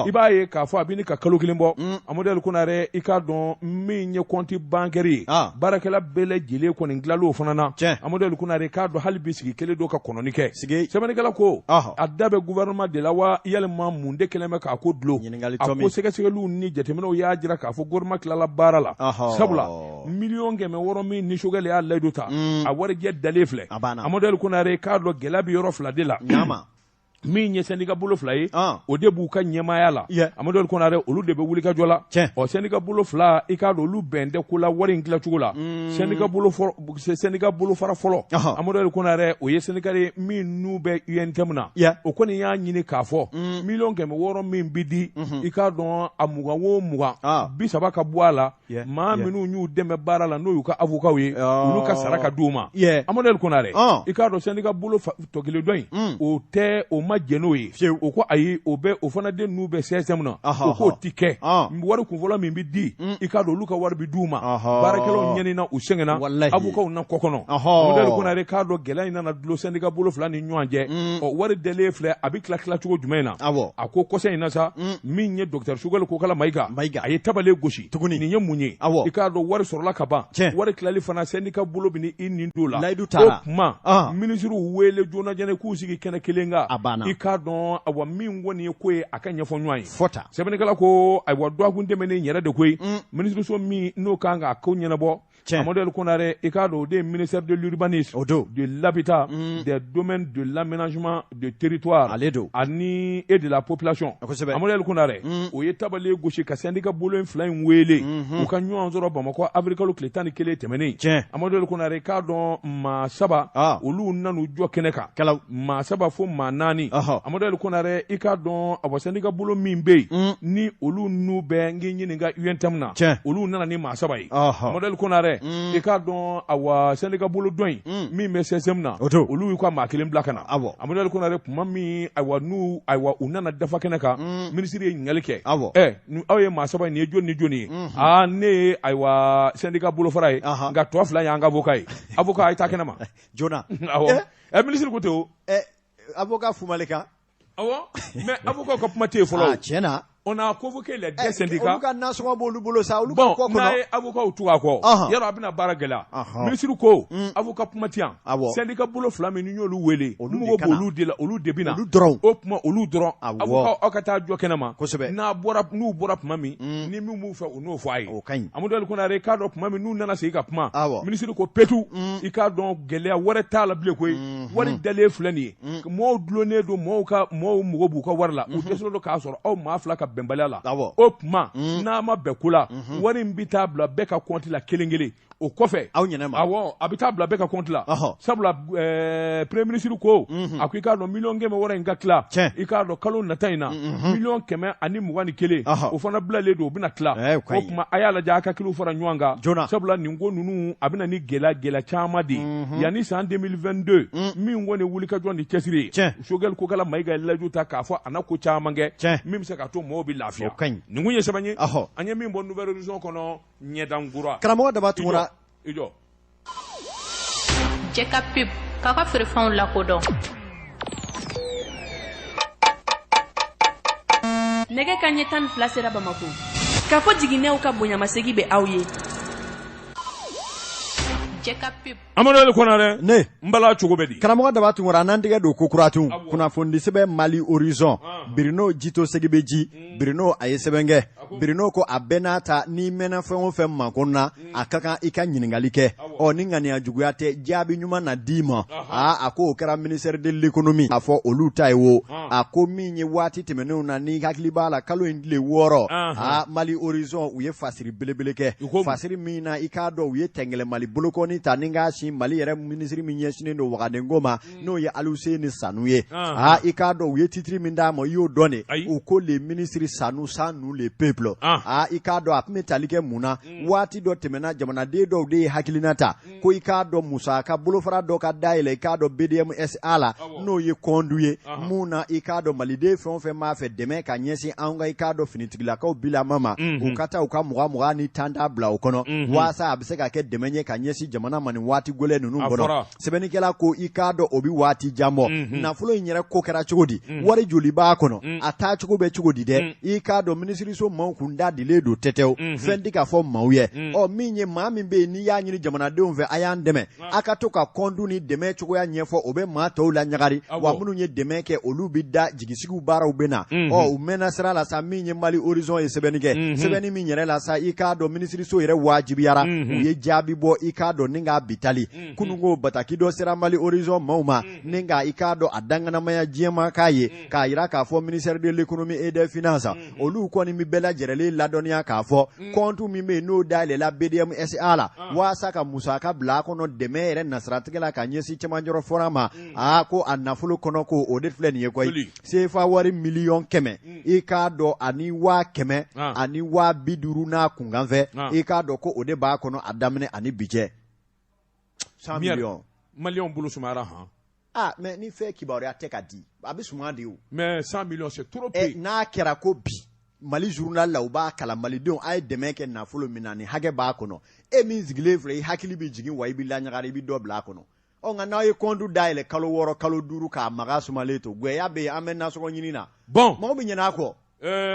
i b'a ye k'a fɔ a bɛ ka kalo kelen bɔ Amadu El Konare i k'a dɔn min ye kɔnti bankɛri ye baarakɛla bɛɛ lajɛlen kɔni tilal'o o fana na Amadu El Konare k'a dɔn hali bi sigi kelen don ka kɔnɔni kɛ sɛbɛnnikɛla ko a da bɛ gouvernement de la wa yalima mun de kɛlen bɛ k'a ko dulon a ko sɛgɛsɛgɛliw ni jateminɛw y'a jira k'a fɔ gouvernement tilala baara la sabula 600,000 min ni Choguel y'a layidu ta a warijɛ dalen filɛ Amadu El Konare k'a dɔn gɛlɛya bɛ yɔrɔ fila de la min ye syndicat bolo fila ye o de b'u ka ɲɛmaaya la Amadu El Konare olu de bɛ wulikajɔ la ɔ syndicat bolo fila i k'a dɔn olu bɛn tɛ ko la wari in tilacogo la syndicat bolofara fɔlɔ Amadu El Konare o ye syndicat ye min n'u bɛ UNTM na o kɔni y'a ɲini k'a fɔ 600,000 min bɛ di i k'a dɔn a 20 o 20 30 ka bɔ a la maa minnu y'u dɛmɛ baara la n'o y'u ka avocats ye olu ka sara ka d'u ma Amadu El Konare i k'a dɔn syndicat bolo tɔ kelen dɔ in o tɛ o ma jɛn n'o ye o ko ayi o bɛ o fana den n'u bɛ CSTM na o k'o ti kɛ wari kunfɔlɔ min bɛ di i k'a dɔn olu ka wari bɛ d'u ma baarakɛlaw ɲɛnina u sɛgɛnna avocats na kɔ kɔnɔ Amadu El Konare k'a dɔn gɛlɛya in nana dulon syndicat bolo fila ni ɲɔgɔn cɛ ɔ wari dalen filɛ a bɛ tila tilacogo jumɛn na a ko kɔsa in na sa min ye docteur Choguel Kokala Mayiga a ye tabale gosi tuguni nin ye mun ye i k'a dɔn wari sɔrɔla ka ban wari tilali fana syndicat bolo bɛ i nin don la layidu taara o tuma minisiriw wele joona jɛnɛ k'u sigi kɛnɛ kelen kan a banna i k'a dɔn awa min kɔni ye ko ye a ka ɲɛfɔ ɲɔgɔn ye fɔta sɛbɛnnikɛla ko ayiwa dɔgɔkun tɛmɛnen yɛrɛ de koyi minisiriso min n'o kan k'a ko ɲɛnabɔ Amadu El Konare i k'a dɔn o de ye ministère de l'urbanisme o don de l'habitat des domaines de l'aménagement de territoire ale don ani et de la population kosɛbɛ Amadu El Konare o ye tabale gosi ka syndicat bolo in fila in wele u ka ɲɔgɔn sɔrɔ Bamakɔ avril kalo tile 11 tɛmɛnen tiɲɛ Amadu El Konare k'a dɔn maa saba olu nan'u jɔ kɛnɛ kan kalaw maa saba fo maa naani Amadu El Konare i k'a dɔn awa syndicat bolo min bɛ yen ni olu n'u bɛ n k'i ɲininka UNTM na olu nana ni maa saba ye Amadu El Konare i k'a dɔn awa syndicat bolo dɔ in min bɛ CSTM na olu y'u ka maa kelen bila ka na Amadu El Konare tuma min ayiwa n'u ayiwa u nana dafa kɛnɛ kan minisiri ye ɲininkali kɛ ɛ aw ye maa saba ye nin ye jɔni ni jɔni ye aa ne ye ayiwa syndicat bolofara ye nka tɔ fila y'an ka avocat ye avocat a ye taa kɛnɛ ma joona awɔ ɛ minisiri ko ten o ɛ avocat fumale kan awɔ mais avocat ka kuma tɛ yen fɔlɔ tiɲɛ na on a convoqué les deux syndicats olu ka nasɔngɔ b'olu bolo sa olu ka kɔ kɔnɔ n'a ye avocat tugu a kɔ yɔrɔ a bɛna baara gɛlɛya minisiri ko avocat kuma tɛ yan syndicat bolo fila min ni y'olu wele olu mago b'olu de la olu de bɛ na olu dɔrɔn o tuma olu dɔrɔn avocat aw ka taa jɔ kɛnɛ ma kosɛbɛ n'a bɔra n'u bɔra tuma min ni min b'u fɛ u n'o fɔ a ye o ka ɲi Amadu El Konare k'a dɔn tuma min n'u nana segin ka kuma minisiri ko petu i k'a dɔn gɛlɛya wɛrɛ t'a la bilen koyi wari dalen filɛ nin ye mɔgɔw dulonnen don mɔgɔw ka mɔgɔw mago b'u ka wari la u dɛsɛlen don k'a sɔrɔ aw maa fila ka bɛnbaliya la o tuma n'a ma bɛn ko la wari in bɛ taa bila bɛɛ ka kɔnti la kelen kelen o kɔfɛ aw ɲɛna ma awɔ a bɛ taa bila bɛɛ ka kɔnti la sabula premier ministre ko a ko i k'a dɔn 600,000 in ka tila i k'a dɔn kalo nata in na 121,000 o fana bilalen don o bɛna tila o tuma a y'a lajɛ a ka hakiliw fara ɲɔgɔn kan sabula nin ko ninnu a bɛna ni gɛlɛya gɛlɛya caman de ye yanni san 2022 min kɔni wulikajɔ ni cɛsiri ye Choguel Kokala Mayiga ye layidu ta k'a fɔ a na ko caman kɛ min bɛ se k'a to mɔgɔw bɛ lafiya nin kun ye sɛbɛn ye an ye min bɔ Nouvel Horizon kɔnɔ ɲɛdankura karamɔgɔ Daba Tunkara i jɔ Jɛ ka pub k'a ka feerefɛnw lakodɔn. Nɛgɛ kanɲɛ 12 sera Bamakɔ. Kafo jiginɛw ka bonyamasegin bɛ aw ye. Amadu Ali Konarɛ ne n bala cogo bɛ di karamɔgɔ Daba Tunkara an n'an tɛgɛ don ko kura tun kunnafonidi sɛbɛn Mali Horizon Bruno Jito Segibeji Bruno a ye sɛbɛn kɛ Bruno ko a bɛɛ n'a ta n'i mɛnna fɛn o fɛn makun na a ka kan i ka ɲininkali kɛ ɔ ni ŋaniya juguya tɛ jaabi ɲuman na d'i ma aa a ko o kɛra ministère de l'économie a fɔ olu ta ye wo a ko min ye waati tɛmɛnenw na n'i hakili b'a la kalo in tile 6 aa Mali Horizon u ye fasiri belebele kɛ fasiri min na i k'a dɔn u ye tɛngɛlɛ Mali bolokɔni ta ni k'a sin Mali yɛrɛ minisiri min ɲɛsinnen don wagadenko ma n'o ye Aluseni Sanu ye aa i k'a dɔn u ye titiri min d'a ma i y'o dɔn de u ko le ministre Sanu sans nous le peuple aa i k'a dɔn a tun bɛ tali kɛ mun na waati dɔ tɛmɛna jamanaden dɔw de ye hakilina ta ko i k'a dɔn musaka bolofara dɔ ka dayɛlɛ i k'a dɔn BDMSA la n'o ye kɔndu ye mun na i k'a dɔn maliden fɛn o fɛn b'a fɛ dɛmɛ ka ɲɛsin an ka i k'a dɔn finitigilakaw bilama ma u ka taa u ka 20 20 ni 10 10 bila o kɔnɔ waasa a bɛ se ka kɛ dɛmɛ ye ka ɲɛsin jamana ma nin waati gɛlɛn ninnu kɔnɔ sɛbɛnnikɛla ko i k'a dɔn o bɛ waati jan bɔ nafolo in yɛrɛ ko kɛra cogo di wari joli b'a kɔnɔ a taacogo bɛ cogo di dɛ i k'a dɔn minisiriso maaw kun da dilen don tɛtɛw fɛn tɛ ka fɔ maaw ye ɔ min ye maa min bɛ yen n'i y'a ɲini jamanadenw fɛ a y'an dɛmɛ a ka to ka kɔndu ni dɛmɛ cogoya ɲɛfɔ o bɛ maa tɔw laɲagari wa minnu ye dɛmɛ kɛ olu bɛ da jigisigiw baaraw bɛ na ɔ u mɛnna sira la sa min ye Mali Horizon ye sɛbɛnni kɛ sɛbɛnni min yɛrɛ la sa i k'a dɔn minisiriso yɛrɛ wajibiyara u ye jaabi bɔ i k'a dɔn ni k'a bitali kununko bataki dɔ sera Mali Horizon maaw ma ni ka i k'a dɔn a danganamaya diɲɛmaa k'a ye k'a jira k'a fɔ ministère de l'économie et des finances olu kɔni bɛ bɛɛ lajɛrɛlen ladɔnniya k'a fɔ kɔntu min bɛ yen n'o dayɛlɛla BDMSA la waasa ka musaka bila a kɔnɔ dɛmɛ yɛrɛ nasiratigɛ la ka ɲɛsin cɛmancɛrɔ fɔra ma aa ko a nafolo kɔnɔ ko o de filɛ nin ye koyi sefa wari 100 000 000 i k'a dɔn ani 100 000 ani 50 000 n'a kunkanfɛ i k'a dɔn ko o de b'a kɔnɔ a daminɛ ani bi cɛ 100 millions. Maliyɛnw bolo sumayara han. Ah mais ni fɛn kibaruya tɛ ka di a bɛ suma de o. Mais 100 millions, c'est trop peu. N'a kɛra ko bi Mali journal la u b'a kalan malidenw a ye dɛmɛ kɛ nafolo min na nin hakɛ b'a kɔnɔ e min sigilen filɛ i hakili bɛ jigin wa i bɛ laɲagari i bɛ dɔ bila a kɔnɔ ɔ nka n'aw ye compte dayɛlɛ kalo 6 kalo 5 k'a maga sumalen to gwɛya bɛ yen an bɛ nasɔngɔ ɲini na. Bon mɔgɔ bɛ ɲinɛ a kɔ.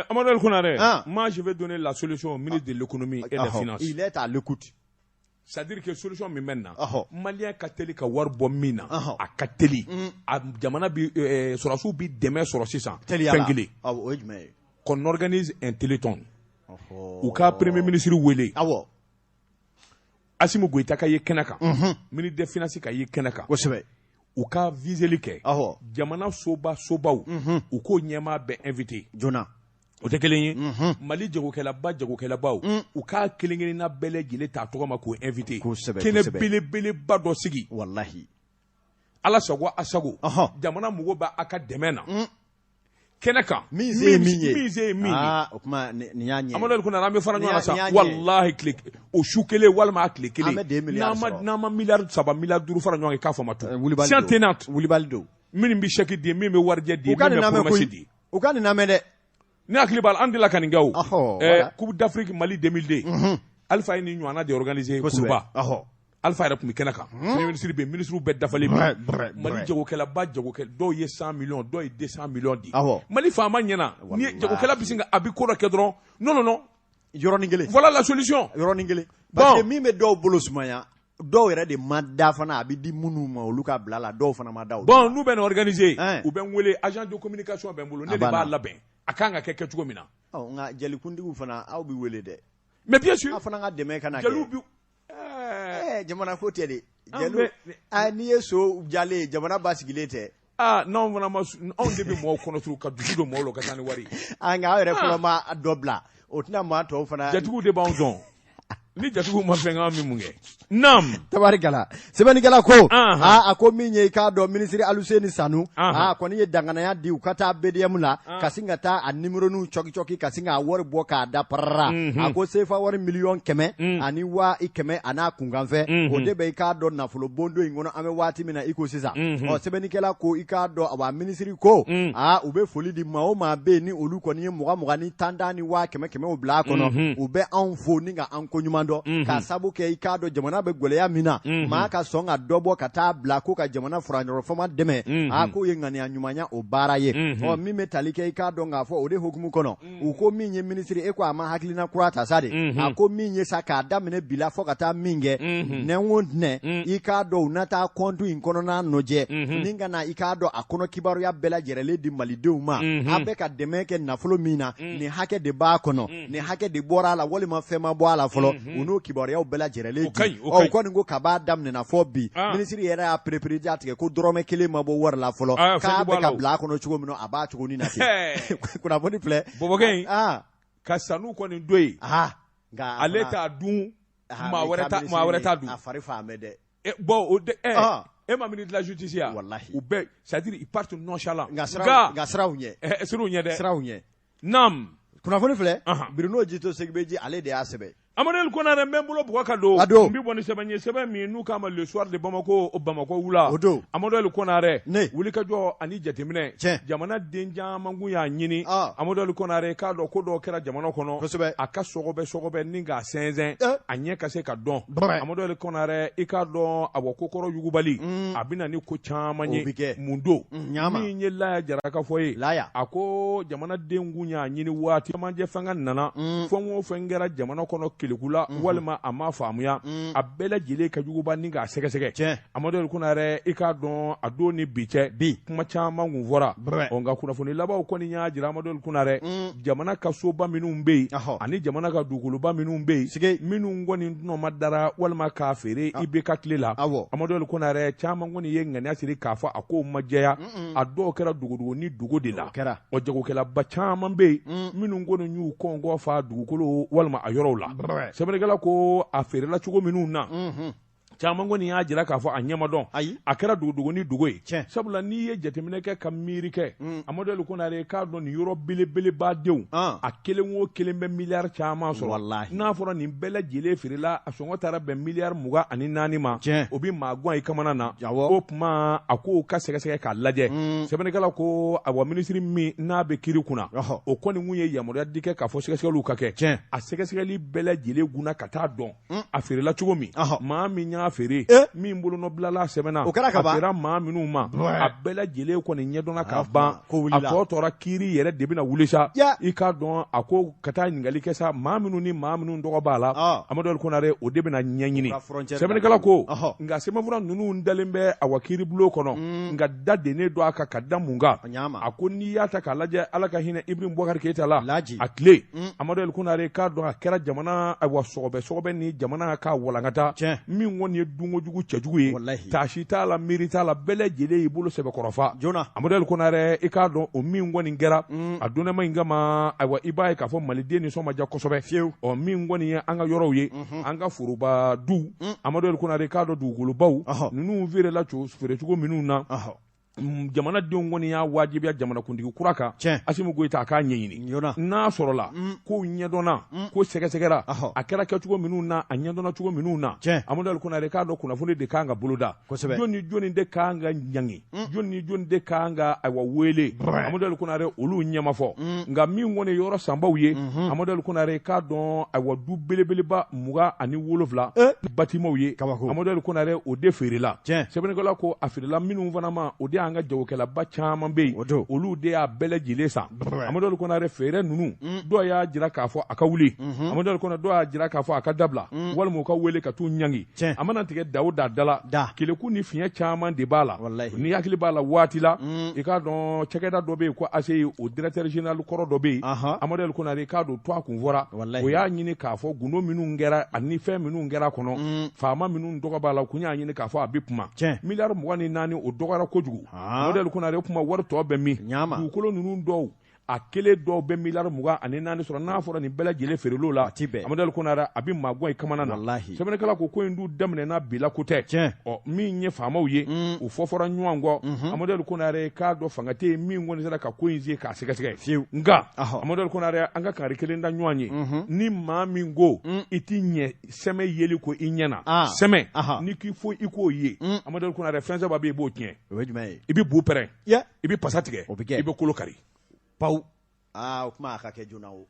Amadou Ali Konaré, moi je vais donner la solution au ministre de l'économie et des finances. Il est à l'écoute. C'est-à-dire que solution min bɛ na, malien ka teli ka wari bɔ min na, a ka teli, a jamana bi sɔrɔdasiw bi dɛmɛ sɔrɔ sisan. Fɛn kelen. O ye jumɛn ye? Qu'on organise un téléthon. U ka premier ministre wele. Assimi Goïta ka ye kɛnɛ kan. Ministre des finances ka ye kɛnɛ kan. U ka viseli kɛ. Jamana soba sobaw. U k'o ɲɛmaa bɛɛ invité. Joona. O tɛ kelen ye. Mali jagokɛlaba jagokɛlabaw u k'a kelen kelenna bɛɛ lajɛlen t'a tɔgɔ ma k'o invité. Kɛnɛ belebeleba dɔ sigi. Walahi. Ala sago a sago. Jamana mago b'a a ka dɛmɛ na. Kɛnɛ kan. Min se ye min ye. Min se ye min ye. Aa o tuma nin y'a ɲɛ. Amadu Ali Konare an bɛ fara ɲɔgɔn kan sa. Walahi tile o su kelen walima a tile kelen. An bɛ 2 miliyari sɔrɔ. N'an ma 3 miliyari 5 miliyari fara ɲɔgɔn kan i k'a fɔ ma to. Wulibali don. Tenante. Wulibali don. Minnu bɛ chèque di min bɛ warijɛ di min bɛ promesse di. U ka nin lamɛn dɛ. Ne hakili b'a la an delila ka nin kɛ o. Coupe d'Afrique Mali 2002. Alpha ye nin ɲɔgɔnna de organiser Kuluba. Alpha yɛrɛ tun bɛ kɛnɛ kan. Premier ministre bɛ yen ministre bɛɛ dafalen bɛ. Mali jagokɛlaba jagokɛla dɔw ye 100 millions dɔw ye 200 millions di. Mali faama ɲɛna ni jagokɛla bɛ sin ka a bɛ ko dɔ kɛ dɔrɔn non non non. Yɔrɔnin kelen. Voilà la solution. Yɔrɔnin kelen. Parce que min bɛ dɔw bolo sumaya dɔw yɛrɛ de ma da fana a bɛ di minnu ma olu ka bila la dɔw fana ma da o. Bon n'u bɛ nin organiser u bɛ n wele agent de communication bɛ n bolo ne de b'a labɛn a kan ka kɛ kɛcogo min na. Ɔ nka jelikuntigiw fana aw bɛ wele dɛ. Mais bien sûr. Aw fana ka dɛmɛ kana kɛ. Jeliw bi. Jamana ko tɛ de. Jeliw n'i ye so jalen ye jamana basigilen tɛ. Aa n'anw fana ma anw de bɛ mɔgɔw kɔnɔ turu ka dusu don mɔgɔw la ka taa ni wari ye. Nka aw yɛrɛ fɔlɔ ma dɔ bila o tɛna maa tɔw fana. Jatigiw de b'anw dɔn. Ni jatigiw ma fɛn k'an bɛ mun kɛ? Naam. Tabarikala sɛbɛnnikɛla ko a ko min ye i k'a dɔn minisiri Aluseni Sanu a kɔni ye danganaya di u ka taa BDM la ka sin ka taa a numéro cɔki cɔki ka sin k'a wari bɔ k'a da parara a ko sefa wari 100 000 000 ani 100 000 a n'a kunkanfɛ o de bɛ i k'a dɔn nafolo bondo in kɔnɔ an bɛ waati min na i ko sisan ɔ sɛbɛnnikɛla ko i k'a dɔn awa minisiri ko aa u bɛ foli di maa o maa bɛ yen ni olu kɔni ye 20 20 ni 10 10 ni 100 100 bila a kɔnɔ u bɛ anw fo ni ka an ko ɲuman waleɲuman dɔn k'a sabu kɛ i k'a dɔn jamana bɛ gɛlɛya min na, maa ka sɔn ka dɔ bɔ ka taa bila ko ka jamana furancɛfanga dɛmɛ, a k'o ye ŋaniya ɲumanya o baara ye. Ɔ, min bɛ tali kɛ, i k'a dɔn k'a fɔ o de hukumu kɔnɔ, u ko min ye minisiri e ko a ma hakilina kura ta sa de, a ko min ye sa k'a daminɛ bi la fo ka taa min kɛ ntɛnɛn o ntɛnɛn, i k'a dɔn u na taa kɔntu in kɔnɔna nɔjɛ ni ka na i k'a dɔn a kɔnɔ kibaruya bɛɛ lajɛrɛlen di malidenw ma. A bɛ ka dɛmɛ kɛ nafolo min na, nin hakɛ de b'a kɔnɔ, nin hakɛ de bɔra a la walima fɛn ma bɔ a la fɔlɔ, u n'o kibaruyaw bɛɛ lajɛrɛlen di. Ɔ, u kɔni ko kab'a daminɛna fɔ bi, minisiri yɛrɛ y'a perepere tigɛ ko dɔrɔmɛ kelen ma bɔ wari la fɔlɔ, k'a bɛ ka bila a kɔnɔ cogo min na, a b'a cogo ni na ten. Kunnafoni filɛ. Bɔbɔkɛ in ka sanu kɔni don yen, nka ale t'a dun, maa wɛrɛ t'a maa wɛrɛ t'a dun. A fari fan bɛɛ dɛ. Bon, o de e ma ministre de la justice ya? Walahi. U bɛɛ, c'est à dire, ils partent nonchalant. Nka siraw, nka siraw ɲɛ. Siraw ɲɛ dɛ. Siraw ɲɛ. Naam. Kunnafoni filɛ. Bruno Jito Segibeji, ale de y'a sɛbɛn. Amadu Konare, n bɛ n bolo bugɔ ka don. A don. N bɛ bɔ ni sɛbɛn ye, sɛbɛn min n'u k'a ma Le Soir de Bamako, o Bamakɔ wula. O don. Amadu Konare. Ne. Wulikajɔ ani jateminɛ. Jamana den caman kun y'a ɲini. Amadu Konare k'a dɔn ko dɔw kɛra jamana kɔnɔ. A ka sɔgɔbɛ sɔgɔbɛ ni k'a sɛnsɛn. A ɲɛ ka se ka dɔn. Amadu Konare, i k'a dɔn awɔ, ko kɔrɔ yugubali. A bɛ na ni ko caman ye. O bɛ kɛ. Mun don? Ɲama. Min ye Laya Jara ka fɔ ye. Laya. A ko jamanaden kun y'a ɲini waati camancɛ fanga nana. Fɛn o fɛn kɛra jamana kɔnɔ keleku la walima a ma faamuya, a bɛɛ lajɛlen ka juguba ni k'a sɛgɛsɛgɛ. Amadu Konare, i k'a dɔn a don ni bi cɛ, bi kuma caman kun fɔra. Ɔ, nka kunnafoni labanw kɔni y'a jira, Amadu Konare, jamana ka soba minnu bɛ yen ani jamana ka dugukoloba minnu bɛ yen, minnu kɔni tɔnɔma dara walima k'a feere IBK tile la, Amadu Konare, caman kɔni ye ŋaniya siri k'a fɔ a kow ma jɛya, a dɔw kɛra dogodogo ni dogo de la. Ɔ, jagokɛlaba caman bɛ yen minnu kɔni y'u kɔngɔ fa dugukolo walima a yɔrɔw la. Sɛbɛnnikɛla ko a feerela cogo minnu na, caman kɔni y'a jira k'a fɔ a ɲɛma dɔn. Ayi. A kɛra dogodogo ni dogo ye. Sabula n'i ye jateminɛ kɛ ka miiri kɛ, Amadu Konare, k'a dɔn nin yɔrɔ belebeleba denw, a kelen o kelen bɛ miliyari caman sɔrɔ. N'a fɔra nin bɛɛ lajɛlen feerela, a sɔngɔ taara bɛn miliyari 24 ma, o bɛ maa gan i kamana na. O tuma a ko ka sɛgɛsɛgɛ k'a lajɛ. Sɛbɛnnikɛla ko awa, minisiri min n'a bɛ kiiri kunna, o kɔni kun ye yamaruya di kɛ k'a fɔ sɛgɛsɛgɛliw ka kɛ. A sɛgɛsɛgɛli bɛɛ lajɛlen gunna ka taa dɔn a feerela cogo min, maa min y'a feere, min bolonɔ bilala sɛbɛnna, O kɛra ka ban. A feera maa minnu ma, a bɛɛ lajɛlen kɔni ɲɛdɔnna ka ban. Ko wulila. A tɔ tora kiiri yɛrɛ de bɛna wuli sa. I k'a dɔn a ko ka taa ɲininkali kɛ sa, maa minnu ni maa minnu tɔgɔ b'a la, Amadu Konare, o de bɛna ɲɛɲini. U ka frontière. Sɛbɛnnikɛla ko nka sɛbɛnfura ninnu dalen bɛ awa kiiribulon kɔnɔ, nka da dennen don a kan ka da mun kan? A ko n'i y'a ta k'a lajɛ, Ala ka hinɛ Ibrahim Boubacar Keita la, a tile, Amadu Konare, k'a dɔn a kɛra jamana ayiwa sɔgɔbɛ sɔgɔbɛ ni jamana ka walankata min kɔni ye dunkojugu cɛjugu ye. Taasi t'a la, miiri t'a la, bɛɛ lajɛlen y'i bolo sɛbɛkɔrɔ fa. Amadu Konare, i k'a dɔn o min kɔni kɛra a donnama in kama, ayiwa, i b'a ye k'a fɔ maliden nisɔn ma diya kosɛbɛ. Ɔ, min kɔni ye an ka yɔrɔw ye, an ka foroba du, Amadu Konare, k'a dɔn dugukolobaw ninnu feerela feerecogo minnu na, jamanadenw kɔni y'a wajibiya jamanakuntigi kura kan, Asimi Goyita, a k'a ɲɛɲini. N'a sɔrɔla ko ɲɛdɔnna, ko sɛgɛsɛgɛra, a kɛra kɛcogo minnu na, a ɲɛdɔnna cogo minnu na, Amadu Konare, k'a dɔn kunnafoni de kan ka boloda. Jɔn ni jɔnni de kan ka ɲangi, jɔn ni jɔnni de kan ka ayiwa wele, Amadu Konare, olu ɲɛma fɔ. Nka min kɔni ye yɔrɔ sanbaw ye, Amadu Konare, k'a dɔn ayiwa du belebeleba 27 bâtimentw ye, Amadu Konare, o de feerela. Sɛbɛnnikɛla ko a feerela minnu fana ma, o de y'an ka jagokɛlaba caman bɛ yen, olu de y'a bɛɛ lajɛlen san. Amadu Konare, feere ninnu dɔw y'a jira k'a fɔ a ka wuli, Amadu Konare, dɔw y'a jira k'a fɔ a ka dabila walima u ka wele ka t'u ɲangi. A mana tigɛ da o da da la, keleku ni fiɲɛ caman de b'a la. Ni hakili b'a la waati la, i k'a dɔn cakɛda dɔ bɛ yen ko ACI, o directeur général kɔrɔ dɔ bɛ yen, Amadu Konare, k'a dɔn to a kun fɔra, o y'a ɲini k'a fɔ gundo minnu kɛra ani fɛn minnu kɛra kɔnɔ, faama minnu tɔgɔ b'a la, kun y'a ɲini k'a fɔ a bɛ kuma. Miliyari 24, o dɔgɔyara kojugu. Amadu Konare, kuma wari tɔ bɛ min? Dugukolo ninnu dɔw, a kelen dɔw bɛ miliyari 24 sɔrɔ. N'a fɔra nin bɛɛ lajɛlen feerel'o la, Amadu Konare, a bɛ maa gɔn i kamana na. Sɛbɛnnikɛla ko ko in dun daminɛna bi la ko tɛ. Ɔ, min ye faamaw ye, u fɔ fɔra ɲɔgɔn kɔ. Amadu Konare, k'a dɔn fanga tɛ yen min kɔni sera ka ko in se k'a sɛgɛsɛgɛ. Nka Amadu Konare, an ka kangari kelen da ɲɔgɔn ye: ni maa min ko i ti ɲɛ sɛmɛ yeli ko i ɲɛ na, sɛmɛ n'i k'i fo i k'o ye, Amadu Konare, fɛn saba bɛ yen, i b'o tiɲɛ. I bɛ bu pɛrɛn, i bɛ pasa tigɛ, i bɛ kolo kari. Pawu, aa, o kuma a ka kɛ joona o.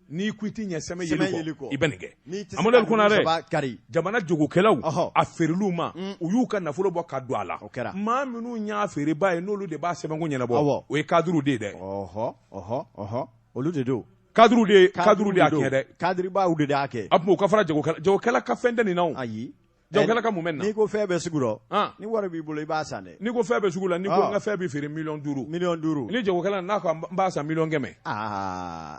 N'i ko i tɛ ɲɛ sɛmɛ yeli kɔ, i bɛ nin kɛ. Amadu El Konare, jamana jagokɛlaw a feerel'u ma, u y'u ka nafolo bɔ ka don a la. Maa minnu y'a feerebaa ye, n'olu de b'a sɛbɛnko ɲɛnabɔ, o ye kadiriw de ye dɛ. Olu de don. Kadiriw de kadiriw de y'a kɛ dɛ. Kadiribaw de y'a kɛ. A tuma u ka fara jagokɛla jagokɛla ka fɛn tɛ nin na o. Ayi. Jagokɛla ka mun bɛ nin na? N'i ko fɛn bɛ sugu rɔ, ni wari b'i bolo i b'a san dɛ. N'i ko fɛn bɛ sugu la, n'i ko n ka fɛn bɛ feere miliyɔn 5. Miliyɔn 5. Ni jagokɛla n'a ko n b'a san miliyɔn 100.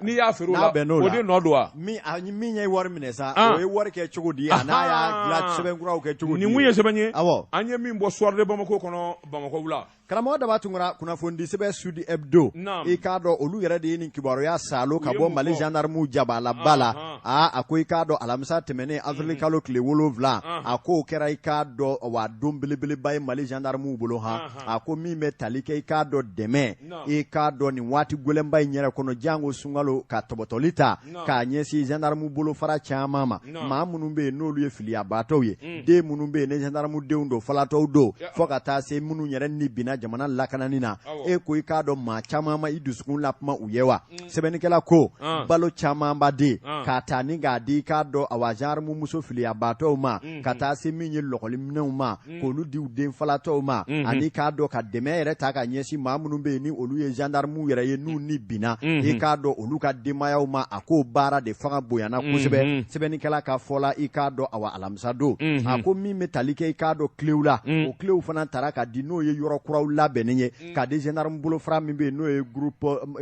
N'i y'a feere o la, o de nɔ don wa? Min min ye wari minɛ sa, o ye wari kɛ cogo di? A n'a y'a dilan sɛbɛn kuraw kɛ cogo di? Nin kun ye sɛbɛn ye. Awɔ. An ye min bɔ Soir de Bamako kɔnɔ Bamakɔ wula. Karamɔgɔ Daba Tunkara, kunnafonidi sɛbɛn Sud Hebdo, i k'a dɔn olu yɛrɛ de ye nin kibaruya saalo ka bɔ Mali gendarmew jabalaba la. Aa, a ko i k'a dɔn alamisa tɛmɛnen avril kalo tile 7, a k'o kɛra i k'a dɔn wa don belebeleba ye Mali gendarmew bolo han. A ko min bɛ tali kɛ i k'a dɔn dɛmɛ, i k'a dɔn nin waati gɛlɛnba in yɛrɛ kɔnɔ, jango sunkalo ka tɔbɔtɔli ta k'a ɲɛsin gendarme bolofara caman ma, maa minnu bɛ yen n'olu ye filiyabaatɔw ye, den minnu bɛ yen ni gendarme denw don, falatɔw don, fo ka taa se minnu yɛrɛ ni binna jamana lakanani na. E ko i k'a dɔn maa caman ma i dusukun lakuma u ye wa? Sɛbɛnnikɛla ko balo camanba de k'a ta ni k'a di i k'a dɔn awa gendarme muso filiyabaatɔw ma, ka taa se min ye lɔkɔliminɛnw ma, k'olu di u den falatɔw ma, ani k'a dɔn ka dɛmɛ yɛrɛ ta ka ɲɛsin maa minnu bɛ yen ni olu ye gendarmew yɛrɛ ye n'u ni binna, i k'a dɔn olu ka denbayaw ma. A k'o baara de fanga bonyana kosɛbɛ. Sɛbɛnnikɛla ka fɔ la, i k'a dɔn awa alamisa don, a ko min bɛ tali kɛ i k'a dɔn kilew la, o kilew fana tara ka di, n'o ye yɔrɔ kuraw labɛnnen ye ka di gendarme bolofara min bɛ yen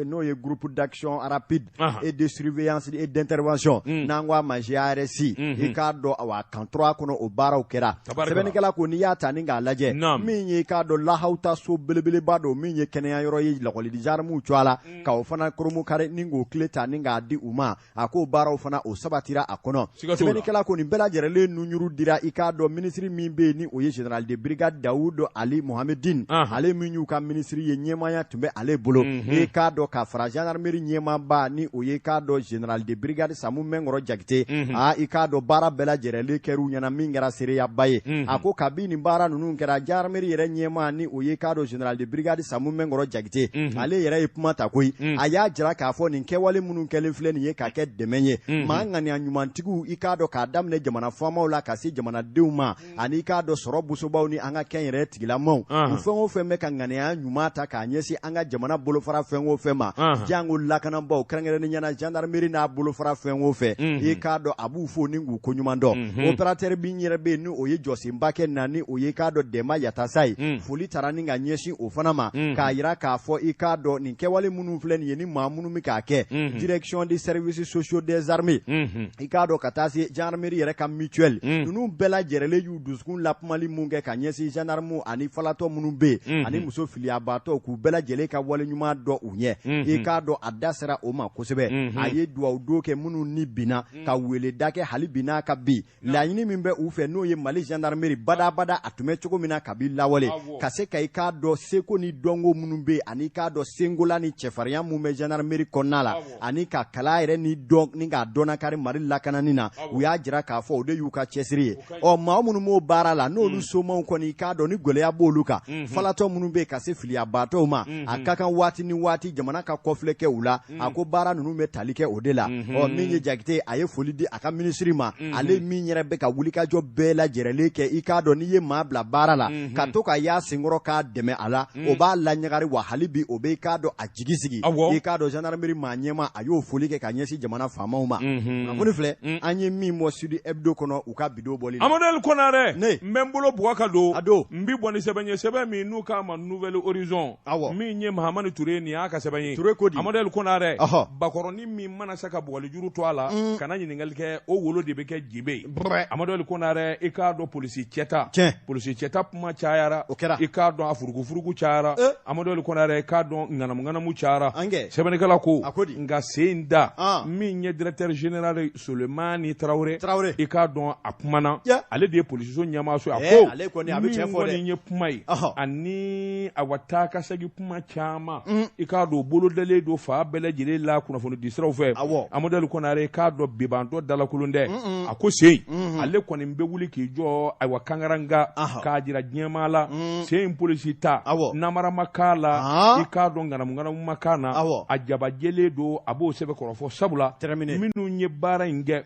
n'o ye groupe d'action rapide et de surveillance et d'intervention, n'an ko a ma GARSI, i k'a dɔn awa camp 3 kɔnɔ o baaraw kɛra. Sɛbɛnnikɛla ko n'i y'a ta ni k'a lajɛ, min ye i k'a dɔn lahawuta so belebeleba don, min ye kɛnɛya yɔrɔ ye lakɔlidi gendarmew cogoya la, ka o fana koromokari ni k'o kile ta ni k'a di u ma. A k'o baaraw fana o sabatira a kɔnɔ. Sɛbɛnnikɛla ko nin bɛɛ lajɛrɛlen nunjuru dira i k'a dɔn minisiri min bɛ yen ni o ye général de brigade Dawudu Ali Mohamedine, ale min y'u ka minisiri ye, ɲɛmaaya tun bɛ ale bolo, i k'a dɔn ka fara gendarmerie ɲɛmaaba ni o ye i k'a dɔn général de brigade Samu Mɛnkɔrɔ Jakite. Aa, i k'a dɔn baara bɛɛ lajɛrɛlen kɛr'u ɲɛna min kɛra seereyaba ye. A ko kabi nin baara ninnu kɛra, gendarmerie yɛrɛ ɲɛmaa ni o ye i k'a dɔn général de brigade Samu Mɛnkɔrɔ Jakite, ale yɛrɛ ye kuma ta koyi. A y'a jira k'a fɔ nin kɛwale minnu kɛlen filɛ nin ye ka kɛ dɛmɛ ye maa ŋaniya ɲumantigiw, i k'a dɔn k'a daminɛ jamana faamaw la ka se jamanadenw ma, ani i k'a dɔn sɔrɔ bosobaw ni an ka kɛnyɛrɛ tigilamaw, u fɛn o fɛn bɛ ka ŋaniya ɲuman ta k'a ɲɛsin an ka jamana bolofara fɛn o fɛn ma, jango lakanabaaw, kɛrɛnkɛrɛnnenya la gendarmerie n'a bolofara fɛn o fɛn, i k'a dɔn a b'u fo ni k'u koɲuman dɔn. Opérateur min yɛrɛ bɛ yen ni o ye jɔsenba kɛ na, ni o ye i k'a dɔn Dɛnba Yatasa ye, foli taara ni ka ɲɛsin o fana ma, k'a jira k'a fɔ i k'a dɔn nin kɛwale minnu filɛ nin ye ni maa minnu bɛ k'a kɛ, direction des services sociaux des armées, i k'a dɔn ka taa se gendarmerie yɛrɛ ka mutuelle, ninnu bɛɛ lajɛrɛlen y'u dusukun lakumali mun kɛ ka ɲɛsin gendarmew ani falatɔ minnu bɛ yen ani muso filiyabaatɔw, k'u bɛɛ lajɛlen ka wale ɲuman dɔn u ɲɛ. I k'a dɔn a da sera o ma kosɛbɛ. A ye duwawu don kɛ minnu ni binna, ka weleda kɛ hali bi n'a ka bi laɲini min bɛ u fɛ, n'o ye Mali gendarmerie badabada a tun bɛ cogo min na kabi lawale, ka se ka i k'a dɔn seko ni dɔnko minnu bɛ yen, ani k'a dɔn senkola ni cɛfarinya min bɛ gendarmerie kɔnɔna la, ani ka kala yɛrɛ ni dɔn ni k'a dɔnnakari Mali lakanani na. U y'a jira k'a fɔ o de y'u ka cɛsiri ye. Ɔ, maa minnu b'o baara la, n'olu somaw kɔni i k'a dɔn ni gɛlɛya b'olu kan, falatɔ minnu bɛ yen ka se filiyabaatɔw ma, a ka kan waati ni waati jamana ka kɔfilɛ kɛ u la. A ko baara ninnu bɛ tali kɛ o de la. Ɔ, min ye Jakite, a ye foli di a ka minisiri ma, ale min yɛrɛ bɛ ka wulikajɔ bɛɛ lajɛrɛlen kɛ. I k'a dɔn n'i ye maa bila baara la, ka to ka y'a senkɔrɔ k'a dɛmɛ a la, o b'a laɲagari wa hali bi o bɛ i k'a dɔn a jigi sigi. I k'a dɔn gendarmerie maa ɲɛmaa, a y'o foli kɛ ka ɲɛsin jamana faamaw ma. Kunnafoni filɛ an ye min bɔ Sud Hebdo kɔnɔ u ka bi don bɔli la. Amadu Konare, n bɛ n bolo bugɔ ka don, a don n bɛ bɔ ni sɛbɛn ye, sɛbɛn min n'u k'a ma Nouvel Horizon, min ye Mahamani Ture, nin y'a ka sɛbɛn ye. Ture ko di? Amadu Konare, bakɔrɔnin min mana se ka bugɔlijuru to a la, kana ɲininkali kɛ, o wolo de bɛ kɛ jibe ye. Amadu Konare, i k'a dɔn polisi cɛta, polisi cɛta kuma cayara, o kɛra, i k'a dɔn a furugufurugu cayara. Amadu Konare, i k'a dɔn ŋanamuŋanamu cayara. Sɛbɛnnikɛla ko nka sen da min ye directeur général Sulemani Tarawele, Tarawele, i k'a dɔn a kumana, ale de ye polisiso ɲɛmaaso ye. A ko ale kɔni a bɛ tiɲɛ fɔ dɛ, min kɔni ye kuma ye, ani ni awa taa ka segin kuma caman i k'a dɔn bolodalen don fan bɛɛ lajɛlen la kunnafoni di siraw fɛ Amadu Konare i k'a dɔn bibantɔ dalakolon tɛ a ko sen ale kɔni bɛ wuli k'i jɔ ayiwa kangaranga k'a jira diɲɛmaa la sen in polisi ta namara ma k'a la i k'a dɔn ŋanamuŋanamu ma k'a na a jabajɛlen don a b'o sɛbɛkɔrɔ fɔ sabula minnu ye baara in kɛ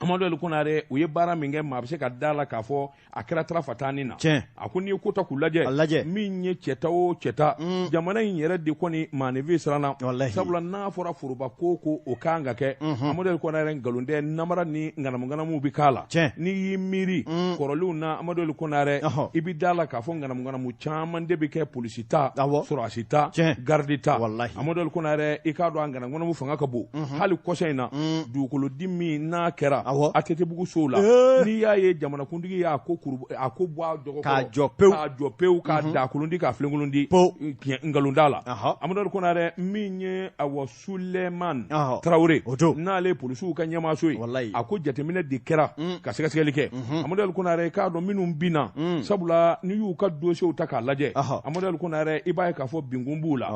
Amadu Ali Konare u ye baara min kɛ maa bɛ se ka da la k'a fɔ a kɛra tarafatani na a ko n'i ye ko ta k'u lajɛ lajɛ min ye cɛta o cɛta jamana in yɛrɛ de kɔni maaninfin siranna sabula n'a fɔra foroba ko ko o kan ka kɛ Amadu Ali Konare nkalon tɛ namara ni ŋanamuŋanamu bɛ k'a la n'i y'i miiri kɔrɔlenw na Amadu Ali Konare i bɛ da la k'a fɔ ŋanamuŋanamu caman de bɛ kɛ polisi ta sɔrɔdasi ta garidi ta Amadu Ali Konare i k'a dɔn a ŋanamuŋanamu fanga ka bon hali kɔsa in na dugukolo di min n'a kɛra ATT-bugu sow la n'i y'a ye jamanakuntigi y'a ko a ko bɔ a dɔgɔ k'a jɔ pewu k'a jɔ pewu k'a dakolon di k'a filenkolon di tiɲɛ nkalon t'a la Amadu Ali Konare min ye awa Sulemani Tarawele n'ale ye polisiw ka ɲɛmaaso ye a ko jateminɛ de kɛra ka sɛgɛsɛgɛli kɛ Amadu Ali Konare i k'a dɔn minnu binna sabula n'i y'u ka dosiyew ta k'a lajɛ Amadu Ali Konare i b'a ye k'a fɔ binkun b'u la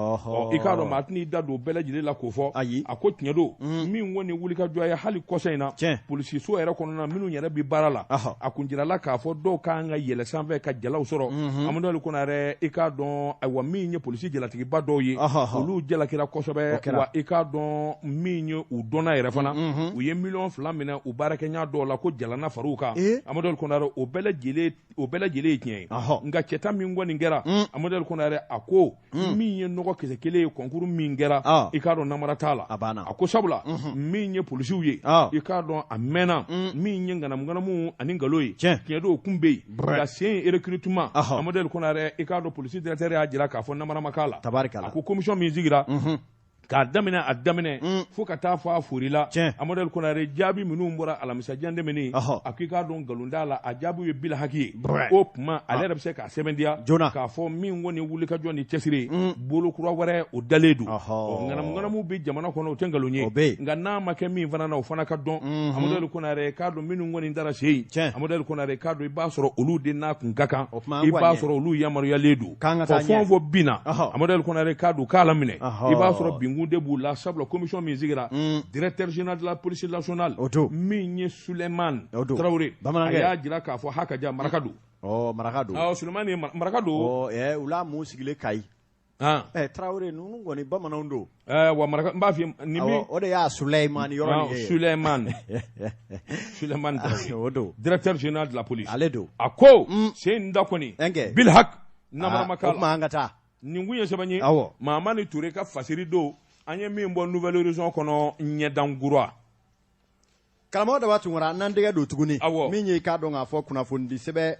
i k'a dɔn maa tɛn'i da don bɛɛ lajɛlen la k'o fɔ ayi a ko tiɲɛ don min kɔni wulikajɔ ye hali kɔsa in na polisiso yɛrɛ kɔnɔna minnu yɛrɛ bɛ baara la a kun jirala k'a fɔ dɔw kan ka yɛlɛ sanfɛ ka jalaw sɔrɔ Amadu Ali Konare i k'a dɔn ayiwa min ye polisi jalatigiba dɔw ye olu jalakira kosɛbɛ wa i k'a dɔn min ye u dɔnna yɛrɛ fana u ye miliyɔn 2 minɛ u baarakɛɲa dɔw la ko jalana far'u kan Amadu Ali Konare o bɛɛ lajɛlen o bɛɛ lajɛlen ye tiɲɛ ye nka cɛta min kɔni kɛra Amadu Ali Konare a ko min ye nɔgɔ kisɛ kelen ye kɔnkuru min kɛra i k'a dɔn namara t'a la a ko sabula min ye polisiw ye i k'a dɔn a mɛnna min ye ŋanamuŋanamu ani nkalon ye tiɲɛ don o kun bɛ yen nka sen in recrutement Amadu Ali Konare i k'a dɔn polisi directeur y'a jira k'a fɔ namara ma k'a la a ko commission min sigira k'a daminɛ a daminɛ fo ka taa fɔ a forila Amadu Ali Konare jaabi minnu bɔra alamisa jan tɛmɛnen a ko i k'a dɔn nkalon t'a la a jaabi ye bila haki ye o tuma ale yɛrɛ bɛ se k'a sɛbɛntiya k'a fɔ min kɔni wulikajɔ ni cɛsiri bolo kura wɛrɛ o dalen don ŋanamuŋanamu bɛ jamana kɔnɔ o tɛ nkalon ye nka n'a ma kɛ min fana na o fana ka dɔn Amadu Ali Konare k'a dɔn minnu kɔni dara sen Amadu Ali Konare k'a dɔn i b'a sɔrɔ olu de n'a kun ka kan i b'a sɔrɔ olu yamaruyalen don fɛn o fɛn binna Amadu Ali Konare k'a dɔn k'a laminɛ i b'a sɔrɔ binkun de b'u la sabula commission min sigira directeur général de la police nationale min ye Sulemani Tarawele a y'a jira k'a fɔ ha ka ja maraka don maraka don Sulemani ye maraka don u la mun sigilen Kayi Tarawele ninnu kɔni bamananw don wa maraka n b'a f'i ye o de y'a Sulemani yɔrɔ ye Sulemani Sulemani Tarawele o don directeur général de la police ale don a ko sen in da kɔni bilhak namara ma k'a la an ka taa nin kun ye sɛbɛn ye Mahamani Ture ka fasiri don an ye min bɔ Nouvel Horizon kɔnɔ ɲɛdankura karamɔgɔ Daba Tunkara n'an tɛgɛ don tuguni min ye i k'a dɔn k'a fɔ kunnafonidi sɛbɛn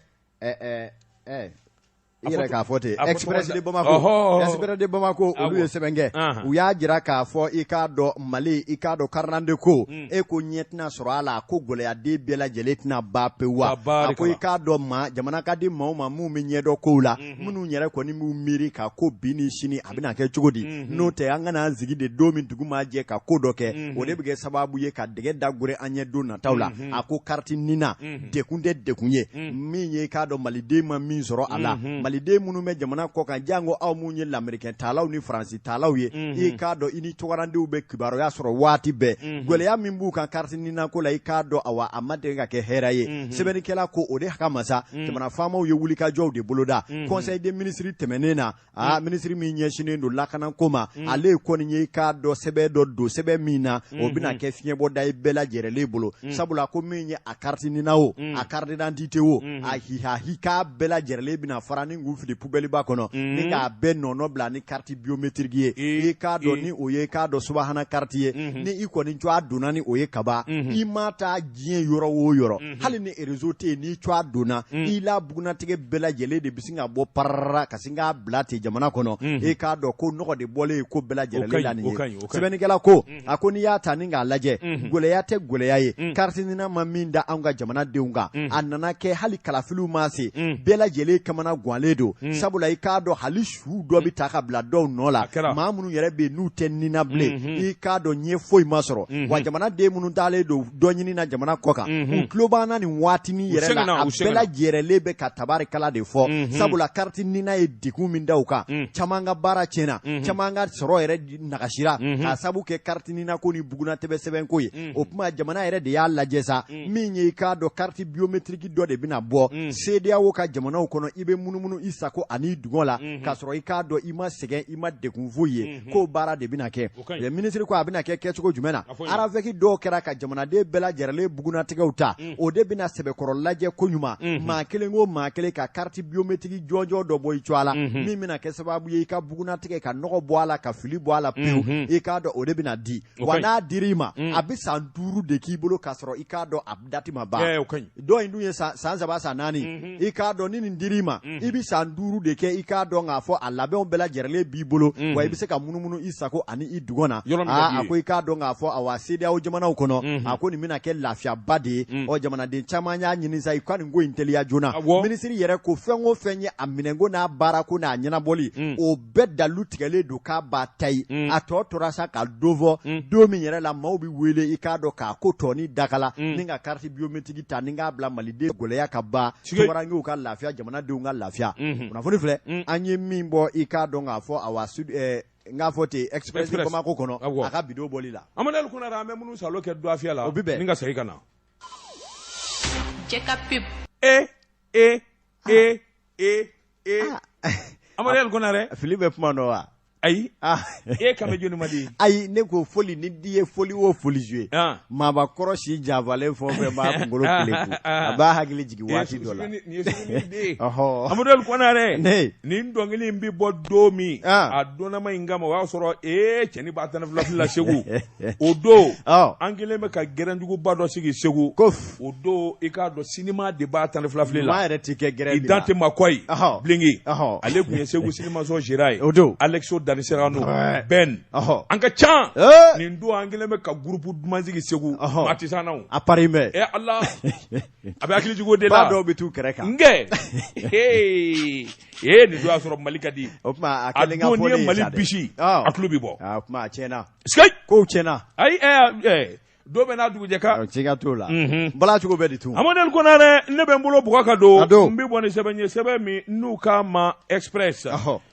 i yɛrɛ k'a fɔ ten Express de Bamako Express de Bamako olu ye sɛbɛn kɛ u y'a jira k'a fɔ i k'a dɔn Mali i k'a dɔn carte ko e ko ɲɛ tɛna sɔrɔ a la ko gɛlɛyaden bɛɛ lajɛlen tɛna ban pewu wa a ko i k'a dɔn ma jamana ka di maaw ma minnu bɛ ɲɛdɔn kow la minnu yɛrɛ kɔni b'u miiri ka ko bi ni sini a bɛna kɛ cogo di n'o tɛ an kana an sigi de don min dugu maa jɛ ka ko dɔ kɛ o de bɛ kɛ sababu ye ka dɛgɛ da gore an ɲɛ don nataw la a ko carte NINA dekun tɛ dekun ye min ye i k'a dɔn maliden ma min sɔrɔ a la maliden minnu bɛ jamana kɔ kan janko aw minnu ye lamerikɛn taalaw ni faransi taalaw ye i k'a dɔn i ni tunkarandenw bɛ kibaruya sɔrɔ waati bɛɛ gɛlɛya min b'u kan carte NINA ko la i k'a dɔn awa a ma deli ka kɛ hɛrɛ ye sɛbɛnnikɛla ko o de kama sa jamana faamaw ye wulikajɔw de boloda conseil des ministres tɛmɛnen na aa minisiri min ɲɛsinnen don lakanako ma ale kɔni ye i k'a dɔn sɛbɛn dɔ don sɛbɛn min na o bɛna kɛ fiɲɛbɔda ye bɛɛ lajɛrɛlen bolo sabula ko min ye a carte NINA o a carte d'identité o a hihahi k'a bɛɛ lajɛrɛlen bɛna fara ni k'u fili poubelle ba kɔnɔ ni k'a bɛɛ nɔnɔ bila ni carte biométrique ye i k'a dɔn ni o ye i k'a dɔn subahana carte ye ni i kɔni tɔgɔ donna ni o ye kaban i ma taa diɲɛ yɔrɔ o yɔrɔ hali ni réseau tɛ yen n'i tɔgɔ donna i la bugunatigɛ bɛɛ lajɛlen de bɛ sin ka bɔ parara ka sin k'a bila ten jamana kɔnɔ e k'a dɔn ko nɔgɔ de bɔlen ko bɛɛ lajɛlen la nin ye sɛbɛnnikɛla ko a ko n'i y'a ta ni k'a lajɛ gɛlɛya tɛ gɛlɛya ye carte NINA ma min da anw ka jamanadenw kan a nana kɛ hali kalafiliw ma se bɛɛ lajɛlen kamana ganlen nalen don sabula i k'a dɔn hali su dɔ bɛ ta ka bila dɔw nɔ la maa minnu yɛrɛ bɛ yen n'u tɛ nina bilen i k'a dɔn ɲɛ foyi ma sɔrɔ wa jamanaden minnu taalen don dɔ ɲini na jamana kɔ kan u tulo b'an na nin waatinin yɛrɛ la a bɛɛ lajɛrɛlen bɛ ka tabarikala de fɔ sabula kariti nina ye degun min da u kan caman ka baara tiɲɛna caman ka sɔrɔ yɛrɛ nagasira k'a sabu kɛ kariti nina ko ni bugunatɛbɛ sɛbɛn ko ye o tuma jamana yɛrɛ de y'a lajɛ sa min ye i k'a dɔn kariti biométrique dɔ de bɛna bɔ CEDEAO ka jamanaw kɔnɔ i bɛ munumunu i sago ani dungɔ la k'a sɔrɔ i k'a dɔn i ma sɛgɛn i ma degun foyi ye k'o baara de bɛna kɛ minisiri ko a bɛna kɛ kɛcogo jumɛn na RAVEC dɔw kɛra ka jamanaden bɛɛ lajɛrɛlen bugunnatigɛw ta o de bɛna sɛbɛkɔrɔ lajɛ koɲuman maa kelen o maa kelen ka kariti biométrique jɔnjɔn dɔ bɔ i cogoya la min bɛna kɛ sababu ye i ka bugunnatigɛ ka nɔgɔ bɔ a la ka fili bɔ a la pewu i k'a dɔn o de bɛna di wa n'a dir'i ma a bɛ san 5 de k'i bolo k'a sɔrɔ i k'a dɔn a dati ma ban dɔw in dun ye san 3 san 4 i k'a dɔn ni nin dir'i ma i bɛ san 5 de kɛ i k'a dɔn k'a fɔ a labɛnw bɛɛ lajɛrɛlen b'i bolo wa i bɛ se ka munumunu i sago ani i dungɔ na a ko i k'a dɔn k'a fɔ awa CEDEAO jamanaw kɔnɔ a ko nin bɛna kɛ lafiyaba de ye ɔ jamanaden caman y'a ɲini sa i ka nin ko in teliya joona minisiri yɛrɛ ko fɛn o fɛn ye a minɛnko n'a baarako n'a ɲɛnabɔli o bɛɛ dalu tigɛlen don k'a b'a ta ye a tɔ tora sa ka don fɔ don min yɛrɛ la maaw bɛ wele i k'a dɔn k'a ko tɔni dakala ni ka carte biométrique ta ni k'a bila maliden gɛlɛya ka ban tunkarankew ka lafiya jamanadenw ka lafiya kunnafoni filɛ an ye min bɔ i k'a dɔn k'a fɔ awa n k'a fɔ ten Express Bamako kɔnɔ a ka bi don bɔli la Amadu Konare an bɛ minnu salo kɛ dɔgɔfiya la o bɛ bɛn ni ka segin ka na Cɛ ka pub e e e e e Amadu Konare fili bɛ kuma dɔn wa ayi e kan bɛ jɔni ma di ayi ne ko foli ni di ye foli o foli jouer maabakɔrɔ si janfalen fɛn o fɛn b'a kunkolo keleku a b'a hakili jigin waati dɔ la nin ye den Amadu Konare nin dɔnkili in bɛ bɔ don min a donnama in kama o y'a sɔrɔ ee cɛnin b'a tan ni fila fili la Segu o don an kɛlen bɛ ka gɛrɛnjuguba dɔ sigi Segu o don i k'a dɔn sinima de b'a tan ni fila fili la maa yɛrɛ ti kɛ gɛrɛn i Dante Makɔyi Bilenki ale tun ye Segu sinimaso gérant ye o don Alexo Dani Serano Ben an ka ca nin don an kɛlen bɛ ka groupe duman sigi Segu maa tɛ s'an na o a pari bɛ e Ala a bɛ hakili jigin o de la dɔw bɛ t'u kɛrɛ kan n kɛ ee nin don y'a sɔrɔ Mali ka di o tuma a kɛlen ka fɔ n'i ye Mali bisi a tulo bɛ bɔ o tuma a tiɲɛna kow tiɲɛna ayi don bɛɛ n'a dugujɛ kan siga t'o la bala cogo bɛ di tun Amadu Konare ne bɛ n bolo bugɔ ka don n bɛ bɔ ni sɛbɛn ye sɛbɛn min n'u k'a ma Express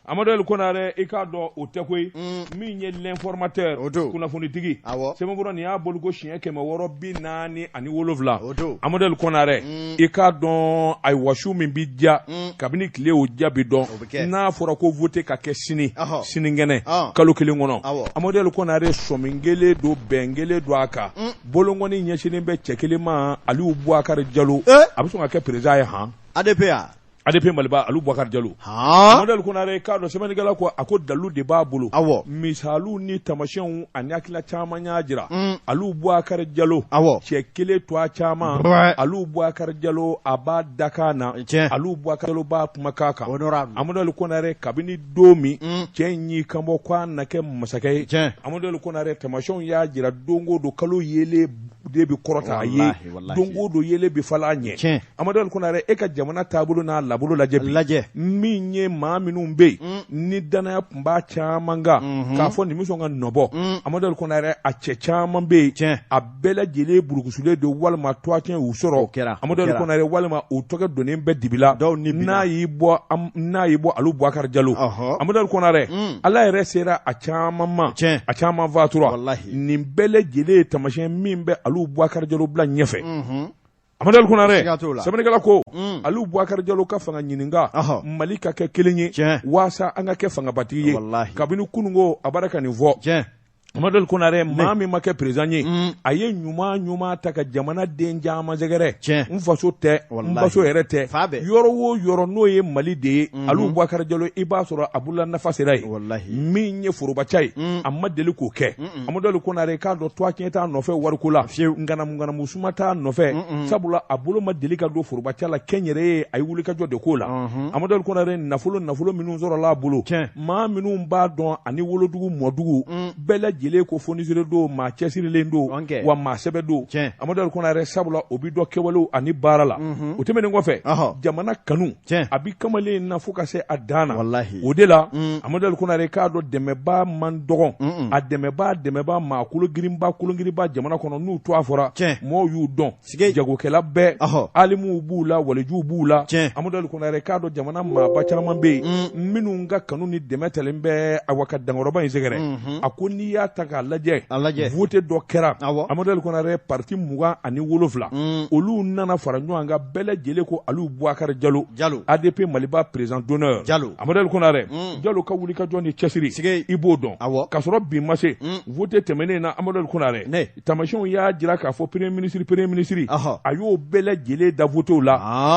Amadu Konare i k'a dɔn o tɛ koyi min ye l'informateur kunnafonitigi sɛbɛnfura nin y'a bɔliko siɲɛ 647 Amadu Konare i k'a dɔn ayiwa su min bɛ diya kabini tile o diya bɛ dɔn n'a fɔra ko vote ka kɛ sini sinikɛnɛ kalo kelen kɔnɔ Amadu Konare sɔmi kɛlen don bɛn kɛlen don a kan bolonkɔni ɲɛsinnen bɛ cɛ kelen ma Aliyu Bubakari Jalo a bɛ sɔn ka kɛ président ye han ADP ya ADP Maliba Aliyu Bubakari Jalo Amadu Konare k'a dɔn sɛbɛnnikɛla ko a ko dalu de b'a bolo misaliw ni tamasiyɛnw ani hakilila caman y'a jira Aliyu Bubakari Jalo cɛ kelen to a caman Aliyu Bubakari Jalo a b'a dakan na Aliyu Bubakari Jalo b'a kumakan kan Amadu Konare kabini don min cɛ in y'i kanbɔ k'a na kɛ masakɛ ye Amadu Konare tamasiyɛnw y'a jira don o don kalo yeelen de bɛ kɔrɔta a ye don o don yeelen bɛ falen a ɲɛ Amadu Konare e ka jamana taabolo n'a labolo lajɛ bi lajɛ min ye maa minnu bɛ yen ni danaya tun b'a caman kan k'a fɔ nin bɛ sɔn ka nɔbɔ Amadu Konare a cɛ caman bɛ yen a bɛɛ lajɛlen burukusulen don walima tɔgɔcɛn y'u sɔrɔ o kɛra Amadu Konare walima u tɔgɔ donnen bɛ dibi la dɔw ni n'a y'i bɔ n'a y'i bɔ Aliyu Bubakari Jalo Amadu Konare Ala yɛrɛ sera a caman ma a caman fatura nin bɛɛ lajɛlen ye taamasiyɛn min bɛ Aliyu Bubakari Jalo bila ɲɛfɛ Amadu Konare sɛbɛnnikɛla ko Aliyu Bubakari Jalo ka fanga ɲininka Mali ka kɛ kelen ye waasa an ka kɛ fangabatigi ye kabini kununko a bɔra ka nin fɔ Amadu Konare maa min ma kɛ président ye a ye ɲuman ɲuman ta ka jamana den caman sɛgɛrɛ n faso tɛ n faso yɛrɛ tɛ yɔrɔ o yɔrɔ n'o ye Mali de ye Aliyu Bubakari Jalo i b'a sɔrɔ a bolola nafa sera yen min ye forobaca ye a ma deli k'o kɛ Amadu Konare k'a dɔn tɔgɔcɛn t'a nɔfɛ wariko la ŋanamu suma t'a nɔfɛ sabula a bolo ma deli ka don forobaca la kɛnyɛrɛye a ye wulikajɔ de k'o la Amadu Konare nafolo nafolo minnu sɔrɔla a bolo maa minnu b'a dɔn ani wolodugu mɔdugu bɛɛ lajɛlen lajɛlen ko fonisire don, maa cɛsirilen don, wa maa sɛbɛ don. Amadu Ali Konare, sabula o bi dɔn kɛwalew ani baara la. O tɛmɛnen kɔfɛ, jamana kanu a bi kamalen in na fo ka se a dan na. O de la, Amadu Ali Konare, k'a dɔn dɛmɛbaa man dɔgɔn, a dɛmɛbaa maa kologirinba kologirinba jamana kɔnɔ, n'u tɔgɔ fɔra, mɔgɔw y'u dɔn. Jagokɛla bɛɛ, alimuw b'u la, walijuw b'u la. Amadu Ali Konare, k'a dɔn jamana maaba caman bɛ yen minnu ka kanu ni dɛmɛ talen bɛ awa ka dankɔrɔba in sɛgɛrɛ. A ko n'i y'a ta k'a lajɛ, vote dɔ kɛra, Amadu Ali Konare, parti 27, olu nana fara ɲɔgɔn kan, bɛɛ lajɛlen ko Aliyu Bubakari Jalo, ADP Maliba président d'honneur. Amadu Ali Konare, Jalo ka wulikajɔ ni cɛsiri, i b'o dɔn. K'a sɔrɔ bi ma se, vote tɛmɛnen na, Amadu Ali Konare, taamasiyɛnw y'a jira k'a fɔ premier ministre, premier ministre, a y'o bɛɛ lajɛlen da votew la.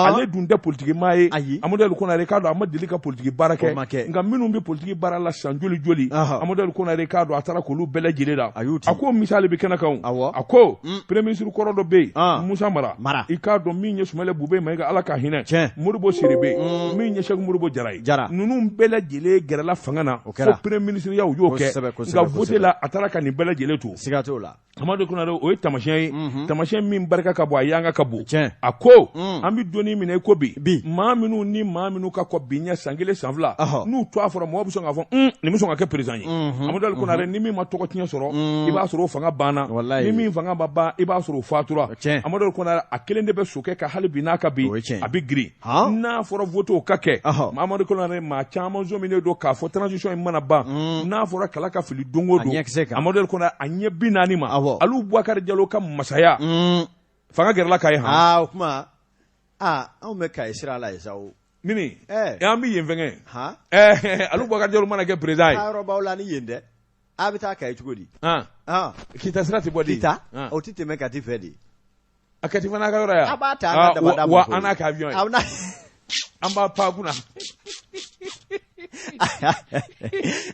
Ale dun tɛ politiki maa ye. Amadu Ali Konare, k'a dɔn a ma deli ka politiki baara kɛ, nka minnu bɛ politiki baara la san joli joli, Amadu Ali Konare, k'a dɔn a taara k'olu bɛɛ lajɛlen da. A ko misali bɛ kɛnɛ kan. A ko premier ministre kɔrɔ dɔ bɛ yen, Musa Mara, i k'a dɔn min ye Sumayila Bube Mayiga, Ala ka hinɛ, Modibo Sidibe, min ye Sɛki Modibo Jara ye, ninnu bɛɛ lajɛlen gɛrɛla fanga na fo premier ministre ya, u y'o kɛ, nka vote la a taara ka nin bɛɛ lajɛlen to. Siga t'o la. Amadu Konare, o ye taamasiyɛn ye, taamasiyɛn min barika ka bon, a yanga ka bon. A ko an bɛ donni minɛ i ko bi, maa minnu ni maa minnu ka kɔn bi ɲɛ san 1 san 2, n'u tɔgɔ fɔra, mɔgɔ bɛ sɔn k'a fɔ nin bɛ sɔn ka kɛ président ye. Amadu Ali Konare, ni min ma tɔgɔ tiɲɛ sɔrɔ, i b'a sɔrɔ o fanga banna, ni min fanga ma ban, i b'a sɔrɔ o fatura. Amadu Ali Konare, a kelen de bɛ sokɛ kan hali bi, n'a ka bi a bɛ girin. N'a fɔra vote ka kɛ, Amadu Konare, maa caman sɔminen don k'a fɔ transition in mana ban, n'a fɔra kala ka fili don o don, Amadu Ali Konare, a ɲɛ 40 ma, Aliyu Bubakari Jalo ka masaya fanga gɛrɛla Kayi. Han, o kuma anw bɛ Kayi sira la yen sa o. Mini an bɛ yen fɛngɛ, Aliyu Bubakari Jalo mana kɛ président ye. Taa yɔrɔ b'aw la ni yen dɛ, a bɛ taa Kayi cogo di? Kita sira tɛ bɔ de. Kita o tɛ tɛmɛ Kati fɛ de. A Kati fana ka yɔrɔ yan. A b'a ta an ka dabada wa an n'a ka avion ye. An b'a pan kunna.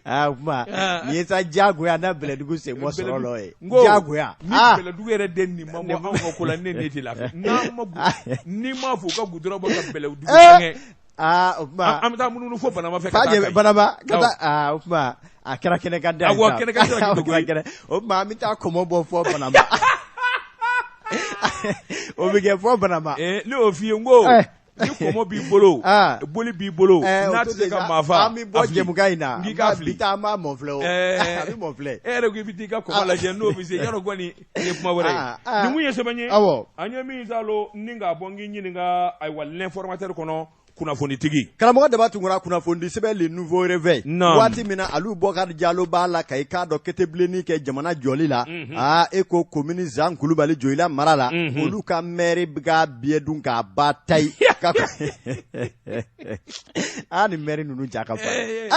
Aa kuma nin ye sa diyagoya na Bɛlɛdugu sen bɔ sɔrɔ lɔ ye. Diyagoya. Ni Bɛlɛdugu yɛrɛ den nin ma bɔ anw ka ko la, ne ne tɛ lafiya. N'an ma n'i m'a fɔ u ka goudron bɔ ka Bɛlɛdugu fɛngɛ. Aa o kuma an bɛ taa munumunu fo Banamba fɛ ka taa Banamba ka taa. Aa o kuma a kɛra kɛnɛ kan da ye. Awɔ, kɛnɛ kan da. O kuma an bɛ taa kɔmɔ bɔ fɔ Banamba. O bɛ kɛ fɔ Banamba. Ne y'o f'i ye, n ko ni kɔmɔ b'i bolo, boli b'i bolo, n'a tɛ se ka maa faa. An bɛ bɔ jɛmukan in na. N k'i k'a fili. Bi taa an b'a mɔfilɛ o. A bɛ mɔfilɛ. E yɛrɛ ko i bɛ t'i ka kɔmɔ lajɛ n'o bɛ se yarɔ kɔni nin ye kuma wɛrɛ ye. Nin kun ye sɛbɛn ye. An ye min salo ni k'a bɔ n k'i ɲininka, ayiwa, L'Informateur kɔnɔ, kunnafonitigi. Karamɔgɔ Daba Tunkara, kunnafonidi sɛbɛn Le Nouveau Réveil. Waati min na Aliyu Bubakari Jalo b'a la ka i k'a dɔn ketebilenni kɛ jamana jɔli la, aa e ko commune Zan Kulubali Joyila mara la, olu ka maire bɛ ka biɲɛ dun k'a ba tayi. Aa nin maire ninnu ja ka farin.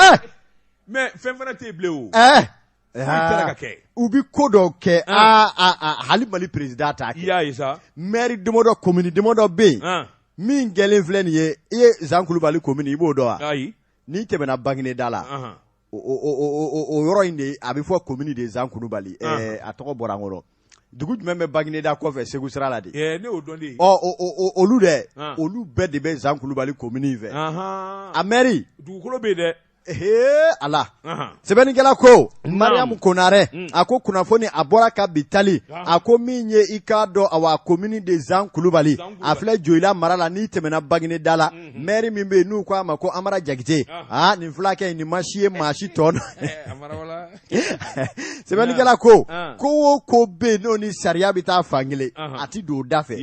Mais fɛn fana tɛ yen bilen o. Ka kɛ u bɛ ko dɔw kɛ, hali Mali président t'a kɛ. I y'a ye sa. Maire damadɔ, commune damadɔ bɛ yen min kɛlen filɛ nin ye. I ye Zan Kulubali commune, i b'o dɔn wa? Ayi. N'i tɛmɛna Bagineda la, o yɔrɔ in de a bɛ fɔ commune de Zan Kulubali. A tɔgɔ bɔra n kɔnɔ. Dugu jumɛn bɛ Bagineda kɔfɛ Segu sira la de? Ne y'o dɔn de. Ɔ olu dɛ, olu bɛɛ de bɛ Zan Kulubali commune in fɛ. A maire. Dugukolo bɛ yen dɛ. Ee ala, sɛbɛnnikɛla ko Mariam Konarɛ, a ko kunnafoni a bɔra ka bi tali, a ko min ye i k'a dɔn, awa, commune de Zan Kulubali, a filɛ Joyila mara la, n'i tɛmɛna Bagineda la, maire min bɛ yen n'u ko a ma ko Amara Jakite, aa nin fulakɛ in nin ma si ye maa si tɔ. Sɛbɛnnikɛla ko ko o ko bɛ yen n'o ni sariya bɛ taa fan kelen, a tɛ don o da fɛ.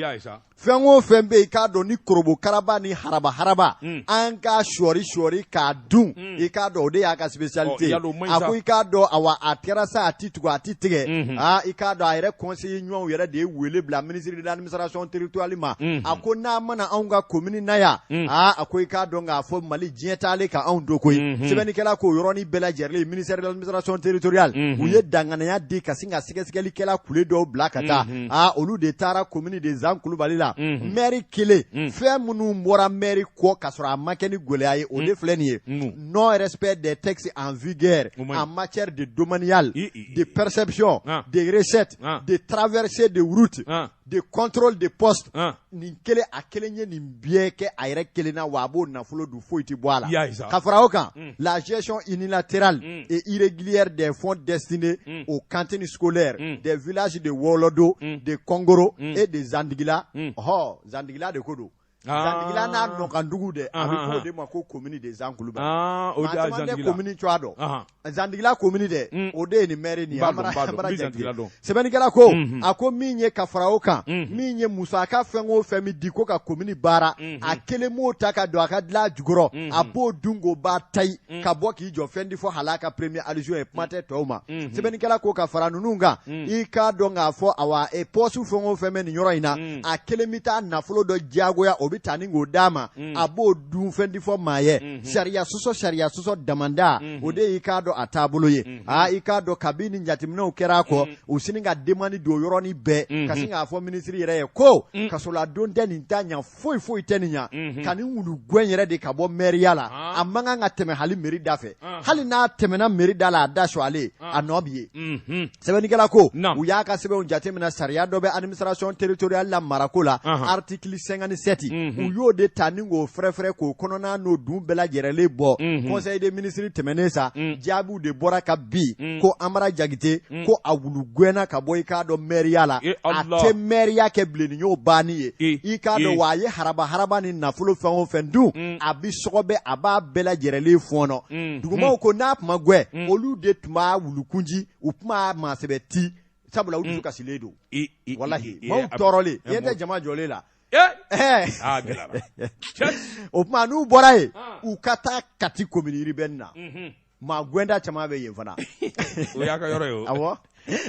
Fɛn o fɛn bɛ yen k'a dɔn ni korobokaraba ni haraba haraba, an ka sɔɔri sɔɔri k'a dun, i k'a dɔn o de y'a ka spécialité ye. A ko i k'a dɔn, awa, a kɛra sa, a tɛ tugu a tɛ tigɛ. Aa i k'a dɔn a yɛrɛ conseiller ɲumanw yɛrɛ de ye wele bila ministre de l'administration territoriale ma. A ko n'a mana anw ka commune na yan, aa a ko i k'a dɔn k'a fɔ Mali diɲɛ taalen ka anw to koyi. Sɛbɛnnikɛla k'o yɔrɔnin bɛɛ lajɛlen, ministère de l'administration territoriale, u ye danganiya di ka sin ka sɛgɛsɛgɛlikɛla kule dɔw bila ka taa. Aa olu de taara commune de Zan Kulubali la, maire kelen, fɛn minnu bɔra maire kɔ ka sɔrɔ a ma kɛ ni gɛlɛya ye, o de filɛ nin ye: non respect des textes en vigueur en matière de domanial, de perception de recettes, de traversée de route. De contrôle de poste nin kelen a kelen ye nin bɛɛ kɛ a yɛrɛ kelen na, wa a b'o nafolo dun, foyi tɛ bɔ a la. Ka fara o kan, la gestion unilatérale et irrégulière des fonds destinés aux cantines scolaires des villages de Wɔlɔdo, de Kɔngoro et de Zandigila. Ɔhɔ, Zandigila de ko don. Zandigila n'a nɔkandugu dɛ, a bɛ fɔ o de ma ko commune de Zankulubali. O de y'a Zandigila commune cogoya dɔn. Zandigila commune dɛ, o de ye nin maire nin ye. Sɛbɛnnikɛla ko, a ko min ye ka fara o kan, min ye musaka fɛn o fɛn bɛ di ko ka commune baara, a kelen m'o ta ka don a ka dilan jukɔrɔ, a b'o dun k'o ba tayi ka bɔ k'i jɔ. Fɛn di fɔ hal'a ka premier adjoint ye, kuma tɛ tɔw ma. Sɛbɛnnikɛla ko ka fara ninnu kan, i k'a dɔn k'a fɔ awa poste fɛn o fɛn bɛ nin yɔrɔ in na, a kelen bɛ taa nafolo dɔ diyagoya, o bɛ taa ni k'o d'a ma, a b'o dun, fɛn di fɔ maa ye. Sariya sɔsɔ, sariya sɔsɔ damanda, o de y'i k'a dɔn a taabolo ye. Aa, i k'a dɔn kabi ni jateminɛw kɛra a kɔ, u sini ka demande don yɔrɔnin bɛɛ, ka sin k'a fɔ minisiri yɛrɛ ye ko kasoladon tɛ nin ta ɲa, foyi foyi tɛ nin ɲa, ka nin wulu gɛn yɛrɛ de ka bɔ mɛriya la. A man kan ka tɛmɛ hali mairie da fɛ. Hali n'a tɛmɛna mairie da la, a da sɔgɔlen, a nɔ bi ye. Sɛbɛnnikɛla ko u y'a ka sɛbɛnw jateminɛ, sariya dɔ bɛ administration territoriale la marako la, article 57, u y'o de ta ni k'o fɛrɛfɛrɛ k'o kɔnɔna n'o dun bɛɛ lajɛrɛlen bɔ. Conseil des ministres tɛmɛnen sa, jaabiw de bɔra ka bi ko Amara Jakite ko a wulu gɛnna ka bɔ, i k'a dɔn, mɛriya la. A tɛ mɛriya kɛ bilen, nin y'o banni ye. I k'a dɔn wa, a ye haraba haraba ni nafolo fɛn o fɛn dun, a bi sɔgɔbɛ, a b'a bɛɛ lajɛrɛlen fɔɔnɔ. Dugumaw ko n'a tun ma gɛn, olu de tun b'a wulukunji, u tun b'a maasɛbɛ ti, sabula u dusu kasilen don. Walahi, maaw tɔɔrɔlen, i ɲɛ tɛ jama jɔlen la. O tuma n'u bɔra yen, u ka taa Kati commune urbaine na, maa gɛnda caman bɛ yen fana. O y'a ka yɔrɔ ye o. Awɔ.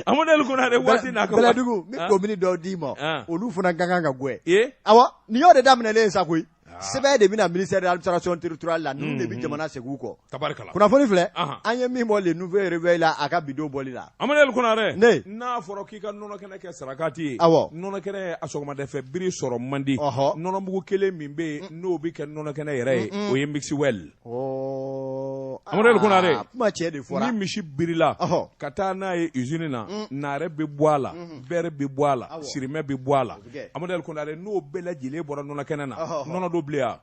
Amadu Konare, waati n'a ka Bɛlɛdugu, n bɛ commune dɔw d'i ma, olu fana ka kan ka gɛn. Awɔ, nin y'o de daminɛlen ye sa koyi. Sɛbɛn de bɛna ministère de l'administration territoriale la, ninnu de bɛ jamana segin u kɔ. Tabarikala. Kunnafoni filɛ, an ye min bɔ Le Nouveau Réveil la, a ka bi don bɔli la. Amadu Konare. Ne. N'a fɔra k'i ka nɔnɔ kɛnɛ kɛ sarakati ye. Awɔ. Nɔnɔ kɛnɛ a sɔgɔmadafɛ biri sɔrɔ man di. Nɔnɔmugu kelen min bɛ yen, n'o bɛ kɛ nɔnɔ kɛnɛ yɛrɛ ye, o ye Mixwell. Amadu Konare. Kuma cɛ de fɔra. Ni misi birila ka taa n'a ye usine na, naare bɛ bɔ a la, beurre bɛ bɔ a la, sirimɛ bɛ bɔ a la. Amadu Konare, n'o bɛɛ lajɛlen bɔra nɔnɔ kɛnɛ na, nɔnɔ don bilen wa?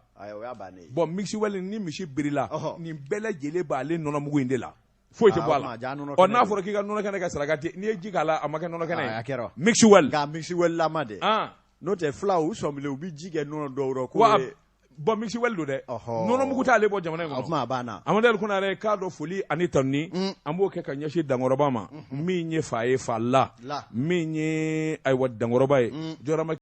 Bon, Mixwell, ni misi birila, nin bɛɛ lajɛlen b'ale nɔnɔmugu in de la, foyi tɛ bɔ a la. Ɔ, n'a fɔra k'i ka nɔnɔ kɛnɛ kɛ sarakati, n'i ye ji k'a la, a ma kɛ nɔnɔ kɛnɛ ye. Mixwell. Nka Mixwell lama dɛ, n'o tɛ fulaw u sɔnbilen, u bɛ ji kɛ nɔnɔ dɔw rɔ ko. Bon, Mixwell don dɛ, nɔnɔmugu t'ale bɔ jamana in kɔnɔ. O tuma a banna. Amadu Konare, k'a dɔn foli ani tanuni, an b'o kɛ ka ɲɛsin dankɔrɔba ma, min ye fa ye fa la, min ye ayiwa dankɔrɔba ye jɔyɔrɔma.